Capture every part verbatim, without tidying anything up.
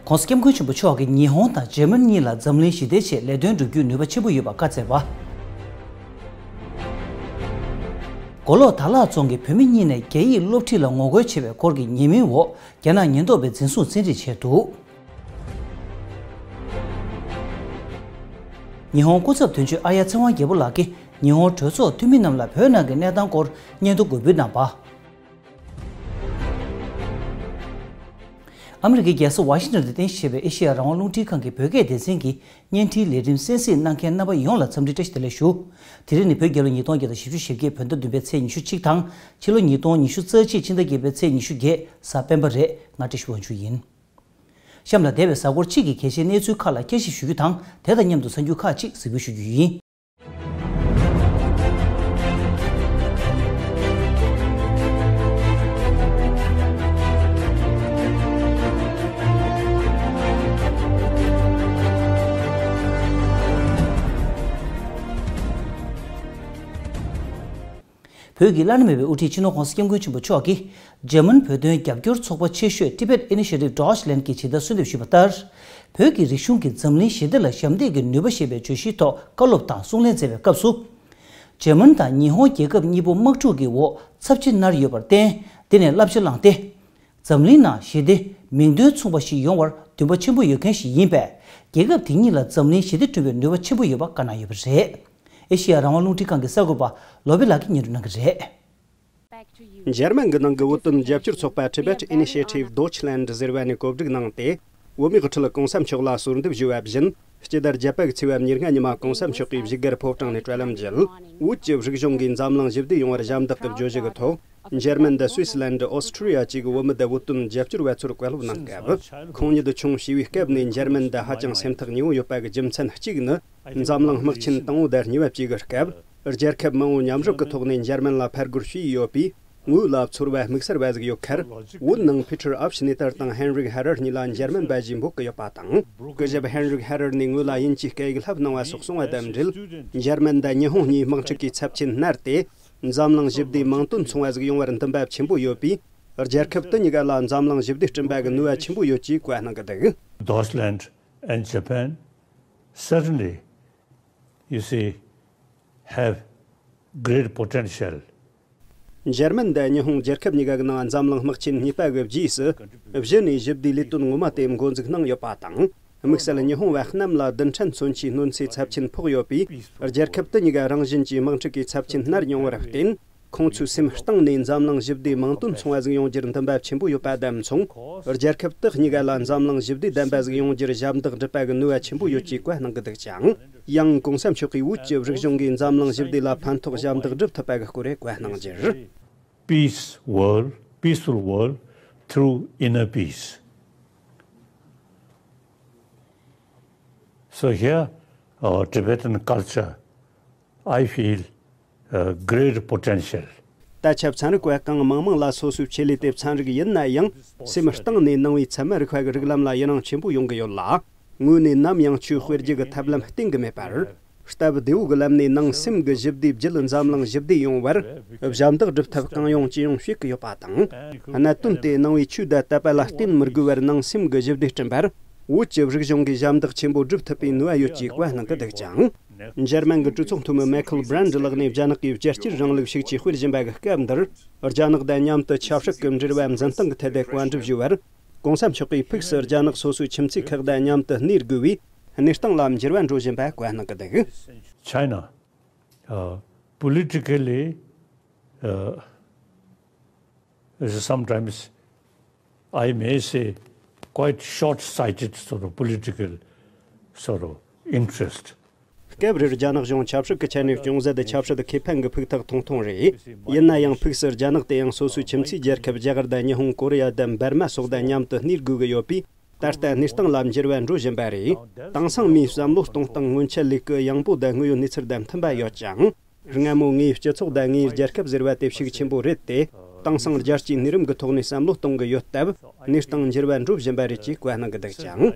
༸གོང་ས་༸སྐྱབས་མགོན་ཆེན་པོ་མཆོག་གིས་ཉི་ཧོང་དང་འཇར་མན་གཉིས་ལ་འཛམ་གླིང་ཞི་བདེའི་ཆེད་ལས་དོན་བསྒྲུབ་རྒྱུའི་ནུས་པ་ཆེན་པོ་ཡོད་པ་བཀའ་སྩལ་བ། མགོ་ལོག་དར་ལག་རྫོང་གི་བོད་མི་གཉིས་ནས་རྒྱ་ཡིག་སློབ་ཁྲིད་ལ་ངོ་རྒོལ་བྱས་པའི་སྐོར་གྱི་ཉེས་མིང་འོག་རྒྱ་ནག་ཉེན་རྟོག་པས་འཛིན་བཟུང་བཙན་ཁྲིད་བྱས་འདུག་ཉི་ཧོང་སྐུ་ཚབ་དོན་གཅོད་ཨཱརྱ་ཚེ་དབང་རྒྱལ་པོ་ལགས་ཀྱིས་ཉི་ཧོང་གྲོས་ཚོགས་འཐུས་མི་རྣམས་ལ་བོད་ནང་གི་གནས་སྟངས་སྐོར་སྙན་ཐོ་འགོད་འབུལ་གནང་བ། ཨ་མི་རི་ཀའི་རྒྱལ་ས་ཝ་ཤིང་ཊོན་དུ་རྟེན་གཞི་བྱས་པའི་ཨེ་ཤེ་ཡ་རང་དབང་རླུང་འཕྲིན་ཁང་གི་བོད་སྐད་སྡེ་ཚན་གྱི་བརྙན་འཕྲིན་ལས་རིམ་གསན་གཟིགས་གནང་མཁན་རྣམ་པ་ཡོངས་ལ་འཚམས་འདྲི་བཀྲ་ཤིས་བདེ་ལེགས་ཞུ། དེ་རིང་ནི་བོད་རྒྱལ་ལོ་ཉིས་སྟོང་བརྒྱ་དང་བཞི་བཅུ་ཞེ་བརྒྱད་བོད་ཟླ་བདུན་པའི་ཚེས་ཉི་ཤུ་གཅིག་དང་ཕྱི་ལོ་ཉིས་སྟོང་ཉི་ཤུ་རྩ་གཅིག་ཕྱི་ཟླ་བརྒྱད་པའི་ཚེས་ཉི་ཤུ་བརྒྱད་གཟའ་སྤེན་པ་རེད། ང་བཀྲ་ཤིས་དབང་ཕྱུག་ཡིན། གཤམ་ལ་འདས་པའི་གཟའ་འཁོར་གཅིག་གི་གལ་ཆེའི་གནས་ཚུལ་ཁག་ལ་བསྐྱར་ཞིབ་ཞུ་རྒྱུ་དང་དེ་དང་མཉམ་དུ་གསར་འགྱུར་ཁག་ཅིག་གཟིགས་འབུལ་ཞུ་རྒྱུ་ཡིན། བོད་ཀྱི་བླ་ན་མེད་པའི་དབུ་ཁྲིད་སྤྱི་ནོར་༸གོང་ས་༸སྐྱབས་མགོན་ཆེན་པོ་མཆོག་གིས་འཇར་མན་བོད་དོན་རྒྱབ་སྐྱོར་ཚོགས་པ་ཆེ་ཤོས་Tibet Initiative Deutschland གྱིས་ཇི་ལྟར་གསོལ་འདེབས་ཞུས་པ་ལྟར། བོད་ཀྱི་རིག་གཞུང་གིས་འཛམ་གླིང་ཞི་བདེ་ལ་ཞབས་འདེགས་ཀྱི་ནུས་པ་ཞེས་པའི་བརྗོད་གཞིའི་ཐོག་བཀའ་སློབ་དང་གསུང་གླེང་མཛད་པའི་སྐབས་སུ། འཇར་མན་དང་ཉི་ཧོང་རྒྱལ་ཁབ་གཉིས་པོ་དམག་འཁྲུག་གི་འོག་ཚབས་ཆེ་མནར་ཡོད་པར་བརྟེན། འདི་ནས་བསླབ་བྱ་བླངས་ཏེ། འཛམ་གླིང་ནང་ཞི་བདེ་མིང་དོན་མཚུངས་པ་ཞིག་ཡོང་བར་འདུན་པ་ཆེན་པོ་ཡོད་མཁན་ཞིག་ཡིན་པས། རྒྱལ་ཁབ་དེ་གཉིས་ལ་འཛམ་གླིང་ཞི་བདེ་བསྐྲུན་པའི་ནུས་པ་ཆེན་པོ་ཡོད་པ་བཀའ་གནང་ཡོད་པ་རེད། ཨེ་ཤེ་ཡ་རང་དབང་རླུང་འཕྲིན་ཁང་གི་གསར་འགོད་པ་ལོ་པི་ལགས་ཀྱིས་སྙན་སྒྲོན་གནང་གི་རེད། འཇར་མན་གྱི་ནང་གི་བོད་དོན་རྒྱབ་སྐྱོར་ཚོགས་པ་Tibet Initiative Deutschland ཟེར་བ་ནས་གོ་སྒྲིག་གནང་སྟེ། བོད་མིའི་དབུ་ཁྲིད་གོང་ས་མཆོག་ལ་གསོལ་འདེབས་ཞུ་བ་བཞིན། སྤྱི་ཟླ་བརྒྱད་པ་གི་ཚེས་པ་ཉེར་ལྔ་ཉི་མ་གོང་ས་མཆོག་གིས་བཞུགས་སྒར་ཕོ་བྲང་ནས་བཀྲ་ལམ་བརྒྱུད། བོད་ཀྱི་རིག་གཞུང་གིས་འཛམ་གླིང་ཞི་བདེ་ཡོང་བར་ཞབས་འདེགས་ཀྱི་བརྗོད་གཞི་གི་ཐོག་འཇར་མན་དང་སུད་སི་ལན་དང་ཨོ་སི་ཁྲུ་ལི་ཡ་བཅས་ཀྱི་བོད་མི་དང་བོད་དོན་རྒྱབ་སྐྱོར་བ་ཚོར་བཀའ་སློབ་གནང་སྐབས། ཁོང་ཉིད་བྱུང་ཞེས་པའི་སྐབས་ནས་འཇར་མན་དང་ཧ་ཅང་སེམས་ཐག་ཉེ་བོ་ཡོད་པ་གི་རྒྱུ་མཚན་གཅིག་ནི། འཛམ་གླིང་དམག་ཆེན་དང་པོ་དང་གཉིས་པ་བཅས་ཀྱི་སྐབས། རྒྱལ་ཁབ་མང་པོ་མཉམ་རུབ་ཀྱི་ཐོག་ནས་འཇར་མན་ལ་ཕར་རྒོལ་བྱས་ཡོད་པས། ངོས་ལ་ཚོར་བ་དམིགས་བསལ་བ་ཟིག་ཡོད་ཁར། བོད་ནང་Peter Augschneider དང་Heinrich Harrer གཉིས་ལ་འཇར་མན་པ་ཞེས་འབོད་ཀྱི་ཡོད་པ་དང་། སྐུ་ཞབས་Heinrich Harrer ནས་ངོས་ལ་དབྱིན་ཇིའི་སྐད་ཡིག་བསླབ་གནང་བ་སོགས་གསུངས་པ་དང་འབྲེལ། འཇར་མན་དང་ཉི་ཧོང་གཉིས་དམག་འཁྲུག་གིས་ཚབས་ཆེན་མནར་ཏེ། འཛམ་གླིང་ཞི་བདེའི་མིང་དོན་མཚུངས་པ་ཟིག་ཡོང་བར་འདུན་པ་ཆེན་པོ་ཡོད་པས། རྒྱལ་ཁབ་དེ་གཉིས་ཀ་ལ་འཛམ་གླིང་ཞི་བདེ་བསྐྲུན་པ་གི་ནུས་པ་ཆེན་པོ་ཡོད་ཅེས་བཀའ་གནང་གི་འདུག Deutschland and Japan certainly, you see, have great potential. འཇར་མན་དང་ཉི་ཧོང་རྒྱལ་ཁབ་གཉིས་ཀ་གི་ནང་འཛམ་གླིང་དམག་ཆེན་གཉིས་པ་གི་རྗེས་སུ། གཞི་ནས་ཞི་བདེའི་ལས་དོན་ངོ་མ་དེ་འགོ་འཛུགས་གནང་ཡོད་པ་དང་། དམིགས་བསལ་ཉི་ཧོང་བ་གནམ་ལ་རྡུལ་ཕྲན་མཚོན་ཆའི་གནོད་འཚེ་ཚབས་ཆེན་ཕོག་ཡོད་པས། རྒྱལ་ཁབ་དེ་གཉིས་ཀ་རང་བཞིན་གྱིས་དམག་འཁྲུག་གིས་ཚབས་ཆེན་མནར་མྱོང་བར་བརྟེན། ཁོང་ཚོའི་སེམས་གཏིང་ནས་འཛམ་གླིང་ཞི་བདེའི་མིང་དོན་མཚུངས་པ་ཟིག་ཡོང་རྒྱུར་འདུན་པ་ཆེན་པོ་ཡོད་པ་དང་མཚུངས། རྒྱལ་ཁབ་དེ་གཉིས་ཀ་ལ་འཛམ་གླིང་ཞི་བདེ་ལྡན་པ་ཟིག་ཡོང་རྒྱུར་ཞབས་འདེགས་སྒྲུབ་པ་གི་ནུས་པ་ཆེན་པོ་ཡོད་ཅེས་བཀའ་གནང་གི་འདུག་ཅིང་། ཡང་གོང་ས་མཆོག་གིས་བོད་ཀྱི་རིག་གཞུང་གིས་འཛམ་གླིང་ཞི་བདེ་ལ་ཕན་ཐོགས་ཞབས་འདེགས་སྒྲུབ་ཐུབ་པ་གི་སྐོར་བཀའ་གནང་རྒྱུར། Peace world, peaceful world through inner peace. So here, our Tibetan culture, I feel, uh, great potential. ད་ཆ་ཚན་རིག་པ་གང་མང་མང་ལ་སོ་སོའི་ཆེད་ལས་དེ་ཚན་རིག་ཡིན་ན་ཡང་། སེམས་གཏིང་ནས་ནང་པའི་ཚད་མ་རིག་པ་གི་རིགས་ལམ་ལ་ཡི་རང་ཆེན་པོ་ཡོང་གི་ཡོད་ལ། ངོས་ནས་ནམ་ཡང་ཆོས་སྤེལ་རྒྱུ་གི་ཐབས་ལམ་གཏིང་གི་མེད་པར། སྟབས་བདེ་བོ་གི་ལམ་ནས་ནང་སེམས་ཀྱི་ཞི་བདེ་བརྒྱུད་འཛམ་གླིང་ཞི་བདེ་ཡོང་བར་ཞབས་འདེགས་སྒྲུབ་ཐབས་གང་ཡོང་ཅི་ཡོང་བྱེད་ཀྱི་ཡོད་པ་དང་། གནད་དོན་དེ་ནང་པའི་ཆོས་དང་དད་པ་ལ་བརྟེན་མི་དགོས་པར་ནང་སེམས་ཀྱི་ཞི་བདེ་བསྐྲུན་པར་བོད་ཀྱི་རིག་གཞུང་གིས་ཞབས་འདེགས་ཆེན་པོ་སྒྲུབ་ཐུབ་པའི་ནུས་པ་ཡོད་ཅེས་བཀའ་གནང་གི་འདུག་ཅིང་། འཇར་མན་གྱི་གྲོས་ཚོགས་འཐུས་མི་མའེ་ཁལ་བྷི་རན་ཌི་ལགས་ནས་རྒྱ་ནག་གིས་བཅའ་སྤྱིར་རིང་ལུགས་ཤུགས་ཆེ་སྤེལ་བཞིན་པ་གི་སྐབས་འདིར། རྒྱ་ནག་དང་མཉམ་དུ་ཆབ་སྲིད་ཀྱི་འབྲེལ་བ་འཛིན་སྟངས་ཀྱི་ཐད་དུ་བཀའ་འདྲི་ཞུས་པར། གོང་ས་མཆོག་གིས་ཕུགས་སུ་རྒྱ་ནག་སོ་སོའི་ཁྱིམ་མཚེས་ཁག་དང་མཉམ་དུ་གནས་དགོས་པའི་གནས་སྟངས་ལ་འགྱུར་བ་འགྲོ་བཞིན་པ་བཀའ་གནང་གི་འདུག China, uh, politically, uh, is sometimes, I may say, quite short-sighted sort of political sort of interest. སྐབས་རེར་རྒྱ་ནག་གཞུང་ཆབ་སྲིད་ཀྱི་ཆ་ནས་ཅུང་ཟད་ཆབ་སྲིད་ཁེ་ཕན་གྱི་ཕུགས་ཐག་ཐུང་ཐུང་རེད། ཡིན་ན་ཡང་ཕུགས་སུ་རྒྱ་ནག་དེ་ཡང་སོ་སོའི་ཁྱིམ་མཚེས་རྒྱལ་ཁབ་རྒྱ་གར་དང་ཉི་ཧོང་ཀོ་རི་ཡ་དང་འབར་མ་སོགས་དང་མཉམ་དུ་གནས་དགོས་ཀྱི་ཡོད་པས། ད་ལྟ་གནས་སྟངས་ལ་འགྱུར་བ་འགྲོ་བཞིན་པ་རེད། དེང་སང་མིའི་བསམ་བློ་གཏོང་སྟངས་སྔོན་ཆད་ལས་ཀྱི་ཡང་པོ་དང་དངོས་ཡོད་གནས་ཚུལ་དང་མཐུན་པ་ཡོད་ཅིང་། སྔ་མོ་ངའི་སྤྱི་ཚོགས་དང་ངའི་རྒྱལ་ཁབ་ཟེར་བ་དེ་ཤུགས་ཆེན་པོ་རེད་དེ། དེང་སང་རྒྱལ་སྤྱིའི་གནས་རིམ་གྱི་ཐོག་ནས་བསམ་བློ་གཏོང་གི་ཡོད་སྟབས། གནས་སྟངས་འགྱུར་བ་འགྲོ་བཞིན་པ་རེད་ཅེས་བཀའ་གནང་གི་འདུག་ཅིང་།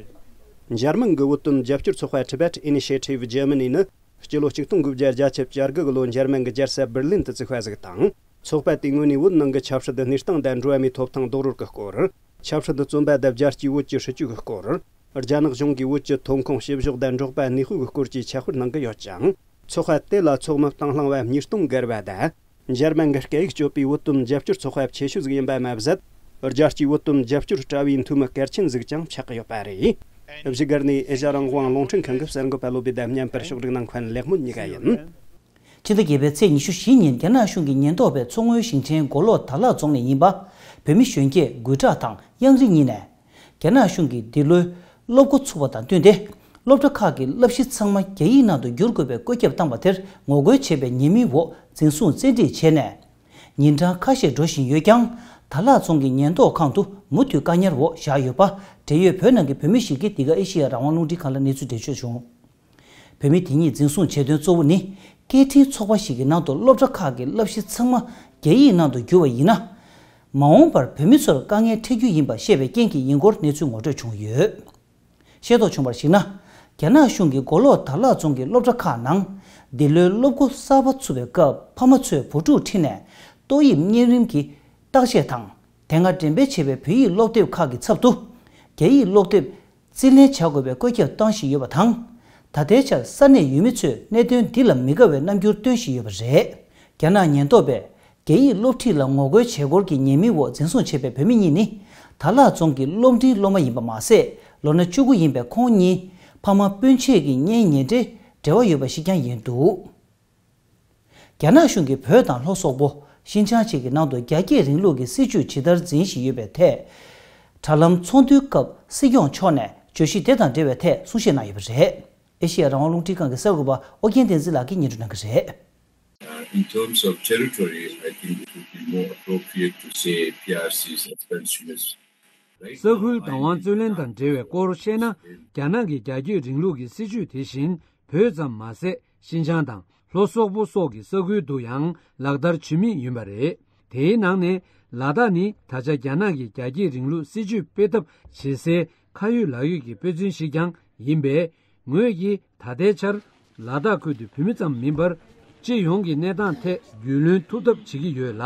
འཇར་མན་གྱི་བོད་དོན་རྒྱབ་སྐྱོར་ཚོགས་པ་Tibet Initiative Germany ནི། སྤྱི་ལོ་ཆིག་སྟོང་དགུ་བརྒྱ་བརྒྱད་ཅུ་གྱ་དགུ་གི་ལོ་འཇར་མན་གྱི་རྒྱལ་ས་སྦིར་ལིན་དུ་བཙུགས་པ་ཟིག་དང་། ཚོགས་པ་དེའི་ངོས་ནས་བོད་ནང་གི་ཆབ་སྲིད་གནས་སྟངས་དང་འགྲོ་བ་མིའི་ཐོབ་ཐང་རྡོག་རོལ་གྱི་སྐོར། ཆབ་སྲིད་བཙོན་པ་དང་རྒྱལ་སྤྱིའི་བོད་ཀྱི་སྲིད་བྱུས་ཀྱི་སྐོར། རྒྱ་ནག་གཞུང་གིས་བོད་ཀྱི་ཐོན་ཁུངས་བཤུ་གཞོག་དང་འབྲོག་པ་ནུས་ཤུགས་ཀྱི་སྐོར་གྱི་ཁྱད་དཔོད་གནང་གི་ཡོད་ཅིང་། ཚོགས་པ་དེ་ལ་ཚོགས་མི་དང་བླངས་པ་ཉིས་སྟོང་བརྒལ་བ་དང་། འཇར་མན་གྱི་སྐད་ཡིག་སྤྱོད་པའི་བོད་དོན་རྒྱབ་སྐྱོར་ཚོགས་པ་ཆེ་ཤོས་ཟིག་ཡིན་པ་མ་ཟད། རྒྱལ་སྤྱིའི་བོད་དོན་རྒྱབ་སྐྱོར་དྲ་བའི་འཐུས་མི་གལ་ཆེན་ཟིག་ཀྱང་ཆགས་ཀྱི་ཡོད་པ་རེད། བཞུགས་སྒར་ནས་ཨེ་ཤ་རང་དབང་རླུང་འཕྲིན་ཁང་གི་གསར་འགོད་པ་བློ་བྷེ་དང་མཉམ་པར་ཕྱོགས་སྒྲིག་གནང་མཁན་ལེགས་སྨོན་གཉིས་ཀ་ཡིན། ཕྱི་ཟླ་བརྒྱད་པའི་ཚེས་ཉི་ཤུ་བཞི་ཉིན་རྒྱ་ནག་གཞུང་གི་ཉེན་རྟོག་པས་མཚོ་སྔོན་ཞིང་ཆེན་མགོ་ལོག་དར་ལག་རྫོང་ནས་ཡིན་པ། བོད་མི་གཞོན་སྐྱེས་དགུ་ཕྲག་དང་གཡང་རི་གཉིས་ནས། རྒྱ་ནག་གཞུང་གིས་འདི་ལོའི་སློབ་འགོ་ཚུགས་པ་དང་བསྟུན་ཏེ། སློབ་གྲྭ་ཁག་གི་བསླབ་གཞི་ཚང་མ་རྒྱ་ཡིག་ནང་དུ་བསྒྱུར་དགོས་པའི་བཀོད་ཁྱབ་བཏང་པ་དེར་ངོ་རྒོལ་བྱས་པའི་ཉེས་མིང་འོག་འཛིན་བཟུང་བཙན་ཁྲིད་བྱས་ནས། ཉིན་གྲངས་ཁ་ཤས་འགྲོ་བཞིན་ཡོད་ཀྱང་། དར་ལག་རྫོང་གི་ཉེན་རྟོག་ཁང་དུ་མུ་མཐུད་བཀག་ཉར་འོག་བཞག་ཡོད་པ། འབྲེལ་ཡོད་བོད་ནང་གི་བོད་མི་ཞིག་གིས་འདི་ག་ཨེ་ཤེ་ཡ་རང་དབང་རླུང་འཕྲིན་ཁང་ལ་གནས་ཚུལ་འགྲེལ་བརྗོད་བྱུང་། བོད་མི་དེ་ཉིད་འཛིན་བཟུང་བྱེད་དོན་གཙོ་བོ་ནི། སྐད་འཕྲིན་ཚོགས་པ་ཞིག་གི་ནང་དུ་སློབ་གྲྭ་ཁག་གི་བསླབ་གཞི་ཚང་མ་རྒྱ་ཡིག་ནང་དུ་བསྒྱུར་བ་ཡིན་ན། མ་འོངས་པར་བོད་མི་ཚོར་དཀའ་ངལ་འཕྲད་རྒྱུ་ཡིན་པ་ཤེས་པའི་རྐྱེན་གྱིས་ཡིན་སྐོར་གནས་ཚུལ་ངོ་སྤྲོད་བྱུང་ཡོད། ཤེས་རྟོགས་བྱུང་བར་གཞིགས་ན། རྒྱ་ནག་གཞུང་གིས་མགོ་ལོག་དར་ལག་རྫོང་གི་སློབ་གྲྭ་ཁག་ནང་། འདི་ལོའི་སློབ་འགོ་གསར་པ་ཚུགས་པའི་སྐབས་ཕ་མ་ཚོས་བུ་ཕྲུག་ཁྲིད་ནས་ཏོག་དབྱིབས་གཉན་རིམས་ཀྱི་བརྟག་དཔྱད་དང་། དེ་སྔ་འགྲེམས་སྤེལ་བྱས་པའི་བོད་ཡིག་སློབ་དེབ་ཁག་གི་ཚབ་ཏུ། རྒྱ་ཡིག་སློབ་དེབ་རྩིས་ལེན་བྱ་དགོས་པའི་བཀོད་ཁྱབ་བཏང་བཞིན་ཡོད་པ་དང་། ད་ལྟའི་ཆར་ས་གནས་ཡུལ་མི་ཚོས་གནད་དོན་འདི་ལ་མི་དགའ་བའི་རྣམ་འགྱུར་སྟོན་བཞིན་ཡོད་པ་རེད། རྒྱ་ནག་ཉེན་རྟོག་པས། རྒྱ་ཡིག་སློབ་ཁྲིད་ལ་ངོ་རྒོལ་བྱས་སྐོར་གྱི་ཉེས་མིང་འོག་འཛིན་བཟུང་བྱས་པའི་བོད་མི་གཉིས་ནི། དར་ལག་རྫོང་གི་སློབ་འབྲིང་སློབ་མ་ཡིན་པ་མ་ཟད། ལོ་ན་བཅུ་དགུ་ཡིན་པའི་ཁོང་གཉིས། ཕ་མ་སྤུན་མཆེད་ཀྱི་གཉེན་ཉེ་འབྲེལ་འབྲེལ་བ་ཡོད་པ་ཞིག་ཀྱང་ཡིན་འདུག་རྒྱ་ནག་གཞུང་གིས་བོད་དང་ལྷོ་སོག་པོ། ཤིན་ཅང་བཅས་ཀྱི་ནང་དུ་རྒྱ་སྐྱེད་རིང་ལུགས་ཀྱི་སྲིད་བྱུས་ཇི་ལྟར་འཛིན་བཞིན་ཡོད་པའི་ཐད། དྲ་ལམ་ཚོགས་འདུའི་སྐབས་སྲིད་སྐྱོང་མཆོག་ནས་བརྗོད་གཞི་དེ་དང་འབྲེལ་བའི་ཐད་གསུང་བཤད་གནང་ཡོད་པ་རེད། ཨེ་ཤེ་ཡ་རང་དབང་རླུང་འཕྲིན་ཁང་གི་གསར་འགོད་པ་ཨོ་རྒྱན་བསྟན་འཛིན་ལགས་ཀྱིས་སྙན་སྒྲོན་གནང་གི་རེད། Uh, in terms of territory, I think it would be more appropriate to say P R C's expansion is right. ས་ཁུལ་བདག་དབང་རྩོད་ལེན་དང་འབྲེལ་བའི་སྐོར་བཤད་ན། རྒྱ་ནག་གི་རྒྱ་སྐྱེད་རིང་ལུགས་ཀྱི་སྲིད་བྱུས་དེ་བཞིན་བོད་ཙམ་མ་ཟད། ཤིན་ཅང་དང་ལྷོ་སོག་པོ་སོགས་ཀྱི་ས་ཁུལ་དུ་ཡང་ལག་བསྟར་བྱེད་མུས་ཡིན་པ་རེད། དེའི་ནང་ནས་ལ་དྭགས་ནི་ད་ཆ་རྒྱ་ནག་གི་རྒྱ་སྐྱེད་རིང་ལུགས་སྲིད་བྱུས་སྤེལ་ཐབས་བྱེད་སའི་ཁ་ཡོད་ལག་ཡོད་ཀྱི་དཔེ་མཚོན་ཞིག་ཀྱང་ཡིན་པས། ངོས་ཀྱིས་ད་ལྟའི་ཆར་ལ་དྭགས་ཁུལ་དུ་བོད་མི་ཙམ་མིན་པར། སྤྱི་ཡོངས་ཀྱི་གནས་སྟངས་ཐད་རྒྱུས་ལོན་ཐུབ་ཐབས་བྱེད་ཀྱི་ཡོད་ལ།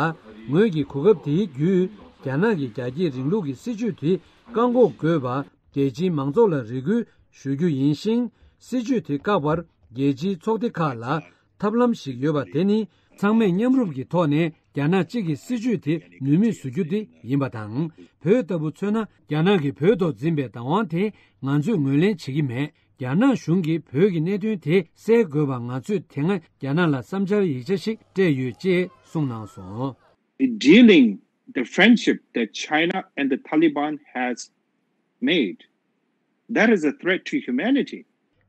ངོས་ཀྱིས་གོ་སྐབས་དེའི་བརྒྱུད་རྒྱ་ནག་གི་རྒྱ་སྐྱེད་རིང་ལུགས་ཀྱི་སྲིད་བྱུས་དེ་བཀག་འགོག་དགོས་པ། རྒྱལ་སྤྱིའི་མང་ཚོགས་ལ་རེ་སྐུལ་ཞུ་རྒྱུ་ཡིན་ཞིང་། སྲིད་བྱུས་དེ་བཀག་པར་རྒྱལ་སྤྱིའི་ཚོགས་སྡེ་ཁག་ལ་ཐབས་ལམ་ཞིག་ཡོད་པ་དེ་ནི་ཚང་མས་མཉམ་རུབ་ཀྱི་ཐོག་ནས་རྒྱ་ནག་གཅིག་གི་སྲིད་བྱུས་དེ་ནུས་མེད་བཟོ་རྒྱུ་དེ་ཡིན་པ་དང་། བོད་ལྟ་བུ་མཚོན་ན། རྒྱ་ནག་གིས་བོད་ཐོག་འཛིན་པའི་བདག་དབང་དེ་ང་ཚོས་ངོས་ལེན་བྱེད་ཀྱི་མེད། རྒྱ་ནག་གཞུང་གིས་བོད་ཀྱི་གནད་དོན་དེ་སེལ་དགོས་པ་ང་ཚོས་དེ་སྔ་རྒྱ་ནག་ལ་བསམ་འཆར་ཡིག་ཆ་ཞིག་སྤྲད་ཡོད་ཅེས་གསུངས་གནང་སོང་། Dealing the friendship that China and the Taliban has made, that is a threat to humanity.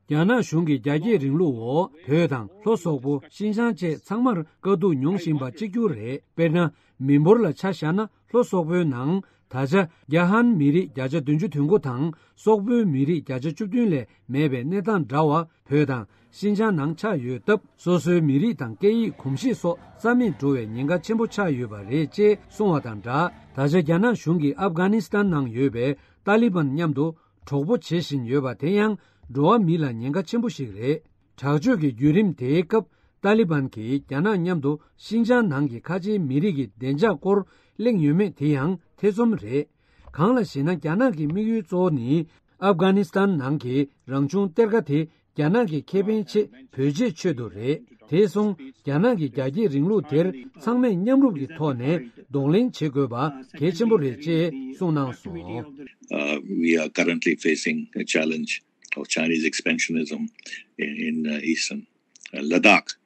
རྒྱ་ནག་གཞུང་གིས་རྒྱ་སྐྱེད་རིང་ལུགས་འོག་བོད་དང་ལྷོ་སོག་པོ་ཤིན་ཅང་བཅས་ཚང་མར་དཀའ་སྡུག་མྱོང་བཞིན་པ་གཅིག་གྱུར་རེད། དཔེར་ན། མི་འབོར་ལ་ཆ་བཞག་ན་ལྷོ་སོག་པོའི་ནང་ད་ཆ་རྒྱ་ཧན་མི་རིགས་བརྒྱ་ཆ་བདུན་ཅུ་དོན་དགུ་དང་སོག་པོའི་མི་རིགས་བརྒྱ་ཆ་བཅུ་བདུན་ལས་མེད་པའི་གནས་སྟངས་འདྲ་བ་བོད་དང་ཤིན་ཅང་ནང་ཆགས་ཡོད་སྟབས། སོ་སོའི་མི་རིགས་དང་སྐད་ཡིག་གོམས་གཤིས་སོགས་རྩ་མེད་འགྲོ་བའི་ཉེན་ཁ་ཆེན་པོ་ཆགས་ཡོད་པ་རེད་ཅེས་གསུངས་བ་དང་སྦྲགས། ད་ཆ་རྒྱ་ནག་གཞུང་གིས་ཨབ་གྷ་ནི་སི་ཐན་ནང་ཡོད་པའི་ཏཱ་ལི་བན་མཉམ་དུ་གྲོགས་པོ་བྱེད་བཞིན་ཡོད་པ་དེ་ཡང་འགྲོ་བ་མི་ལ་ཉེན་ཁ་ཆེན་པོ་ཞིག་རེད། དྲག་སྤྱོད་ཀྱི་བརྒྱུད་རིམ་དེའི་སྐབས། ཏཱ་ལི་བན་གྱིས་རྒྱ་ནག་མཉམ་དུ་ཤིན་ཅང་ནང་གི་ཁ་ཆེའི་མི་རིགས་ཀྱི་བདེ་འཇགས་སྐོར་གླེང་ཡོད་མེད་དེ་ཡང་ཐེ་ཚོམ་རེད། གང་ལ་ཞེ་ན། རྒྱ་ནག་གི་དམིགས་ཡུལ་གཙོ་བོ་ནི་ཨབ་གྷ་ནི་སི་ཐན་ནང་གི་རང་བྱུང་གཏེར་ཁ་དེ་རྒྱ་ནག་གི་ཁེ་ཕན་ཆེད་བེད་སྤྱོད་ཆེད་དུ་རེད། དེ་སོང་། རྒྱ་ནག་གི་རྒྱ་སྐྱེད་རིང་ལུགས་དེར་ཚང་མས་མཉམ་རུབ་ཀྱི་ཐོག་ནས་གདོང་ལེན་བྱེད་དགོས་པ་གལ་ཆེན་པོ་རེད་ཅེས་གསུངས་གནང་སོང་། Uh, we are currently facing a challenge of Chinese expansionism in, in uh, eastern uh, Ladakh.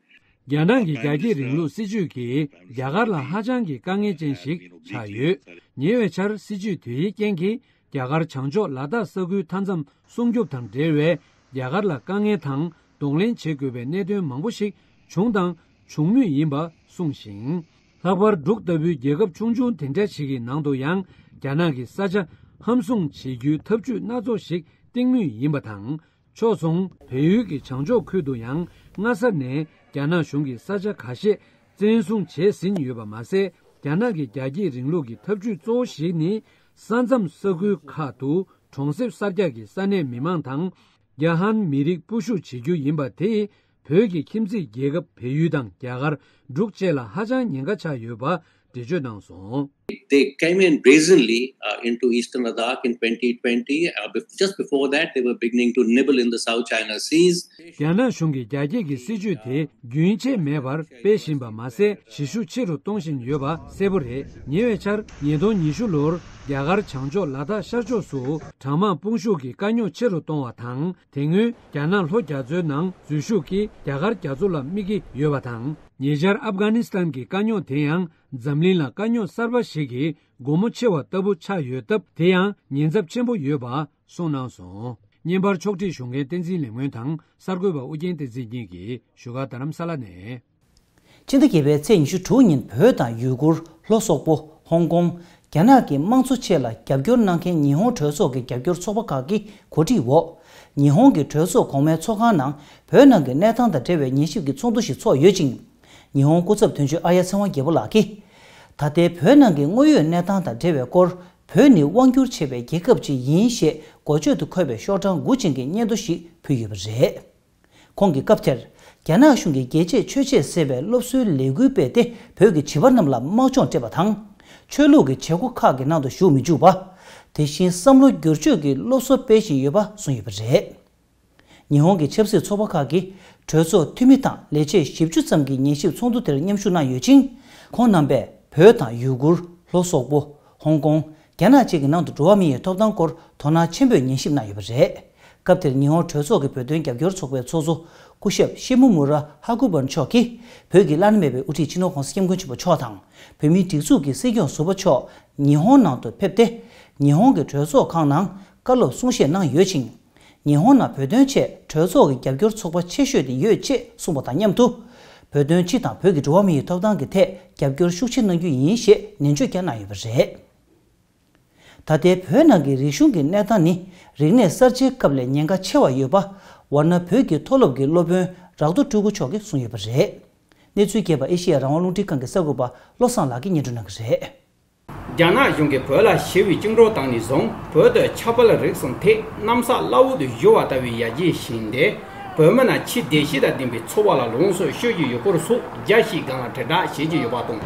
རྒྱ་ནག་གི་རྒྱ་སྐྱེད་རིང་ལུགས་སྲིད་བྱུས་ཀྱིས་རྒྱ་གར་ལ་ཧ་ཅང་གི་དཀའ་ངལ་ཅན་ཞིག་ཆགས་ཡོད། ཉེ་བའི་ཆར་སྲིད་བྱུས་དེའི་རྐྱེན་གྱིས་རྒྱ་གར་བྱང་ཕྱོགས་ལ་དྭགས་ས་ཁུལ་མཐའ་མཚམས་སྲུང་སྐྱོབ་དང་འབྲེལ་བའི་རྒྱ་གར་ལ་དཀའ་ངལ་དང་གདོང་ལེན་བྱེད་དགོས་པའི་གནད་དོན་མང་པོ་ཞིག་བྱུང་དང་འབྱུང་མུས་ཡིན་པ་གསུངས་ཤིང་། ལྷག་པར་འབྲུག་ལྟ་བུའི་རྒྱལ་ཁབ་ཆུང་ཆུང་དེ་འདྲ་ཞིག་གི་ནང་དུ་ཡང་རྒྱ་ནག་གི་ས་ཆ་ཧམ་བཟུང་བྱེད་རྒྱུའི་ཐབས་ཇུས་སྣ་ཚོགས་ཤིག་བཏིང་མུས་ཡིན་པ་དང་། ཕྱོགས་མཚུངས། བལ་ཡུལ་གྱི་བྱང་ཕྱོགས་ཁུལ་དུ་ཡང་སྔ་ས་ནས་རྒྱ་ནག་གཞུང་གིས་ས་ཆ་ཁ་ཤས་བཙན་བཟུང་བྱས་ཟིན་ཡོད་པ་མ་ཟད། རྒྱ་ནག་གི་རྒྱ་སྐྱེད་རིང་ལུགས་ཀྱི་ཐབས་ཇུས་གཙོ་བོ་ཞིག་ནི། ས་མཚམས་ས་ཁུལ་ཁག་ཏུ་གྲོང་གསེབ་གསར་རྒྱག་གིས་ས་གནས་མི་མང་དང་། རྒྱ་ཧན་མི་རིགས་སྤོ་བཤུག་བྱེད་རྒྱུ་ཡིན་པ་དེས། བོད་ཀྱི་ཁྱིམ་མཚེས་རྒྱལ་ཁབ་བལ་ཡུལ་དང་རྒྱ་གར། འབྲུག་བཅས་ལ་ཧ་ཅང་ཉེན་ཁ་ཆགས་ཡོད་པ་འགྲེལ་བརྗོད་གནང་སོང་། They came in brazenly uh, into eastern Ladakh in twenty twenty. Uh, bef- just before that, they were beginning to nibble in the South China Seas. རྒྱ་ནག་གཞུང་གི་རྒྱ་སྐྱེད་ཀྱི་སྲིད་ཇུས་དེ་རྒྱུན་ཆད་མེད་པར་སྤེལ་བཞིན་པ་མ་ཟད། གཞི་ཤུགས་ཆེ་རུ་གཏོང་བཞིན་ཡོད་པ་གསལ་པོ་རེད། ཉེ་བའི་ཆར་ཉིས་སྟོང་ཉི་ཤུ་ལོར་རྒྱ་གར་བྱང་ཕྱོགས་ལ་དྭགས་ཤར་ཕྱོགས་སུ་གྲངས་མང་དཔུང་ཤུགས་ཀྱིས་དཀའ་རྙོག་ཆེ་རུ་གཏོང་བ་དང་། དེ་སྔོན་རྒྱ་ནག་ལྷོ་རྒྱ་མཚོའི་ནང་འཛུལ་ཞུགས་ཀྱིས་རྒྱ་གར་རྒྱ་མཚོ་ལ་དམིགས་ཀྱི་ཡོད་པ་དང་། ཉེ་ཆར་ཨབ་གྷ་ནི་སི་ཐན་གྱི་དཀའ་རྙོག་དེ་ཡང་འཛམ་གླིང་ལ་དཀའ་རྙོག་གསར་པ་ཞིག་གི་སྒོ་མོ་ཕྱེ་བ་ལྟ་བུ་ཆགས་ཡོད་སྟབས། དེ་ཡང་ཉེན་ཚབས་ཆེན་པོ་ཡོད་པ་གསུངས་གནང་སོང་། བརྙན་པར་ཕྱོགས་སྒྲིག་ཞུ་མཁན་བསྟན་འཛིན་ལེགས་སྨོན་དང་གསར་འགོད་པ་ཨུ་རྒྱན་བསྟན་འཛིན་གཉིས་ཀྱིས་བཞུགས་སྒར་རྡ་རམ་ས་ལ་ནས། ཕྱི་ཟླ་བརྒྱད་པའི་ཚེས་ཉི་ཤུ་དྲུག་ཉིན་བོད་དང་ཡུ་གུར། ལྷོ་སོག་པོ། ཧོང་ཀོང་། རྒྱ་ནག་གི་དམངས་གཙོ་ཆེད་ལ་རྒྱབ་སྐྱོར་གནང་མཁན་ཉི་ཧོང་གྲོས་ཚོགས་ཀྱི་རྒྱབ་སྐྱོར་ཚོགས་པ་ཁག་གི་གོ་སྒྲིག་འོག་ཉི་ཧོང་གི་གྲོས་ཚོགས་གོང་མའི་ཚོགས་ཁང་ནང་བོད་ནང་གི་གནས་སྟངས་དང་འབྲེལ་བའི་ཉན་ཞིབ་ཀྱི་ཚོགས་འདུ་ཞིག་ཚོགས་ཡོད་ཅིང་། ཉི་ཧོང་སྐུ་ཚབ་དོན་གཅོད་ཨཱརྱ་ཚེ་དབང་རྒྱལ་པོ་ལགས་ཀྱིས། ད་ལྟའི་བོད་ནང་གི་དངོས་ཡོད་གནས་སྟངས་དང་འབྲེལ་བའི་སྐོར། བོད་ནི་དབང་སྒྱུར་བྱེད་པའི་རྒྱལ་ཁབ་ཅིག་ཡིན་ཞེས་འགོ་བརྗོད་དུ་འཁོད་པའི་ཤོག་གྲངས་དགུ་ཅན་གྱི་སྙན་ཐོ་ཞིག་ཕུལ་ཡོད་པ་རེད། ཁོང་གིས་སྐབས་དེར། རྒྱ་ནག་གཞུང་གིས་རྒྱལ་གཅེས་ཆོས་གཅེས་ཟེར་བའི་སློབ་གསོའི་ལས་འགུལ་སྤེལ་ཏེ། བོད་ཀྱི་བྱིས་པ་རྣམས་ལ་དམག་སྦྱོང་སྤྲད་པ་དང་། ཆོས་ལུགས་ཀྱི་བྱེད་སྒོ་ཁག་གི་ནང་དུ་ཞུགས་མི་འཇུག་པ། དེ་བཞིན་བསམ་བློ་བསྒྱུར་བཅོས་ཀྱི་སློབ་གསོ་སྤེལ་བཞིན་ཡོད་པ་གསུངས་ཡོད་པ་རེད། ཉི་ཧོང་གི་ཆབ་སྲིད་ཚོགས་པ་ཁག་གི་གྲོས་ཚོགས་འཐུས་མི་དང་ལས་བྱེད་བཞི་བཅུ་ཙམ་གྱིས་ཉན་ཞིབ་ཚོགས་འདུ་དེར་མཉམ་ཞུགས་གནང་ཡོད་ཅིང་། ཁོང་རྣམ་པས་བོད་དང་ཡུ་གུར། ལྷོ་སོག་པོ། ཧོང་ཀོང་། རྒྱ་ནག་བཅས་ཀྱི་ནང་དུ་འགྲོ་བ་མི་ཡི་ཐོབ་ཐང་སྐོར་དོ་སྣང་ཆེན་པོས་ཉན་ཞིབ་གནང་ཡོད་པ་རེད། སྐབས་དེར་ཉི་ཧོང་གྲོས་ཚོགས་ཀྱི་བོད་དོན་རྒྱབ་སྐྱོར་ཚོགས་པའི་ཚོགས་གཙོ་སྐུ་ཞབས་ཤི་མོ་མུ་ར་ཧ་ཀུ་བར་མཆོག་གིས། བོད་ཀྱི་བླ་ན་མེད་པའི་དབུ་ཁྲིད་སྤྱི་ནོར་༧གོང་ས་༧སྐྱབས་མགོན་ཆེན་པོ་མཆོག་དང་། བོད་མིའི་སྒྲིག་འཛུགས་ཀྱི་སྲིད་སྐྱོང་ཟུར་པ་མཆོག་ཉི་ཧོང་ནང་དུ་ཕེབས་ཏེ། ཉི་ཧོང་གི་གྲོས་ཚོགས་ཁང་ནང་བཀའ་སློབ་གསུང་བཤད་གནང་ཡོད་ཅིང་། ཉི་ཧོང་ནང་བོད་དོན་ཆེད་གྲོས་ཚོགས་ཀྱི་རྒྱབ་སྐྱོར་ཚོགས་པ་ཆེ་ཤོས་དེ་ཡོད་ཅེས་གསུངས་པ་དང་མཉམ་དུ། བོད་དོན་སྤྱི་དང་བོད་ཀྱི་འགྲོ་བ་མི་ཡི་ཐོབ་ཐང་གི་ཐད་རྒྱབ་སྐྱོར་ཤུགས་ཆེ་གནང་རྒྱུ་ཡིན་ཞེས་ནན་བརྗོད་ཀྱང་གནང་ཡོད་པ་རེད། ད་ལྟའི་བོད་ནང་གི་རིག་གཞུང་གི་གནས་སྟངས་ནི་རིག་གནས་གསར་བརྗེའི་སྐབས་ལས་ཉེན་ཁ་ཆེ་བ་ཡོད་པ། ཝཱ་ཎ་བོད་ཀྱི་མཐོ་སློབ་ཀྱི་སློབ་དཔོན་རག་རྡོ་སྤྲུལ་སྐུ་མཆོག་གིས་གསུངས་ཡོད་པ་རེད། གནས་ཚུལ་རྒྱས་པ་ཨེ་ཤེ་ཡ་རང་དབང་རླུང་འཕྲིན་ཁང་གི་གསར་འགོད་པ་བློ་བཟང་ལགས་ཀྱིས་སྙན་སྒྲོན་གནང་གི་རེད། རྒྱ་ནག་གཞུང་གིས་བོད་ལ་ཞི་བའི་བཅིངས་འགྲོལ་བཏང་ནས་བཟུང་བོད་དུ་ཆབ་དཔལ་རིག་གསུམ་ཐད་གནམ་ས་བླ་འོག་ཏུ་བཞུར་བ་ལྟ་བུའི་ཡར་རྒྱས་ཕྱིན་ཏེ། བོད་མི་རྣམས་ཕྱི་བདེ་སྐྱིད་དང་ལྡན་པའི་འཚོ་བ་ལ་ལོངས་སུ་སྤྱོད་ཀྱི་ཡོད་སྐོར་སོགས་རྒྱ་ཞིག་སྒང་ལ་དྲིལ་བསྒྲགས་བྱེད་ཀྱི་ཡོད་པ་དང་།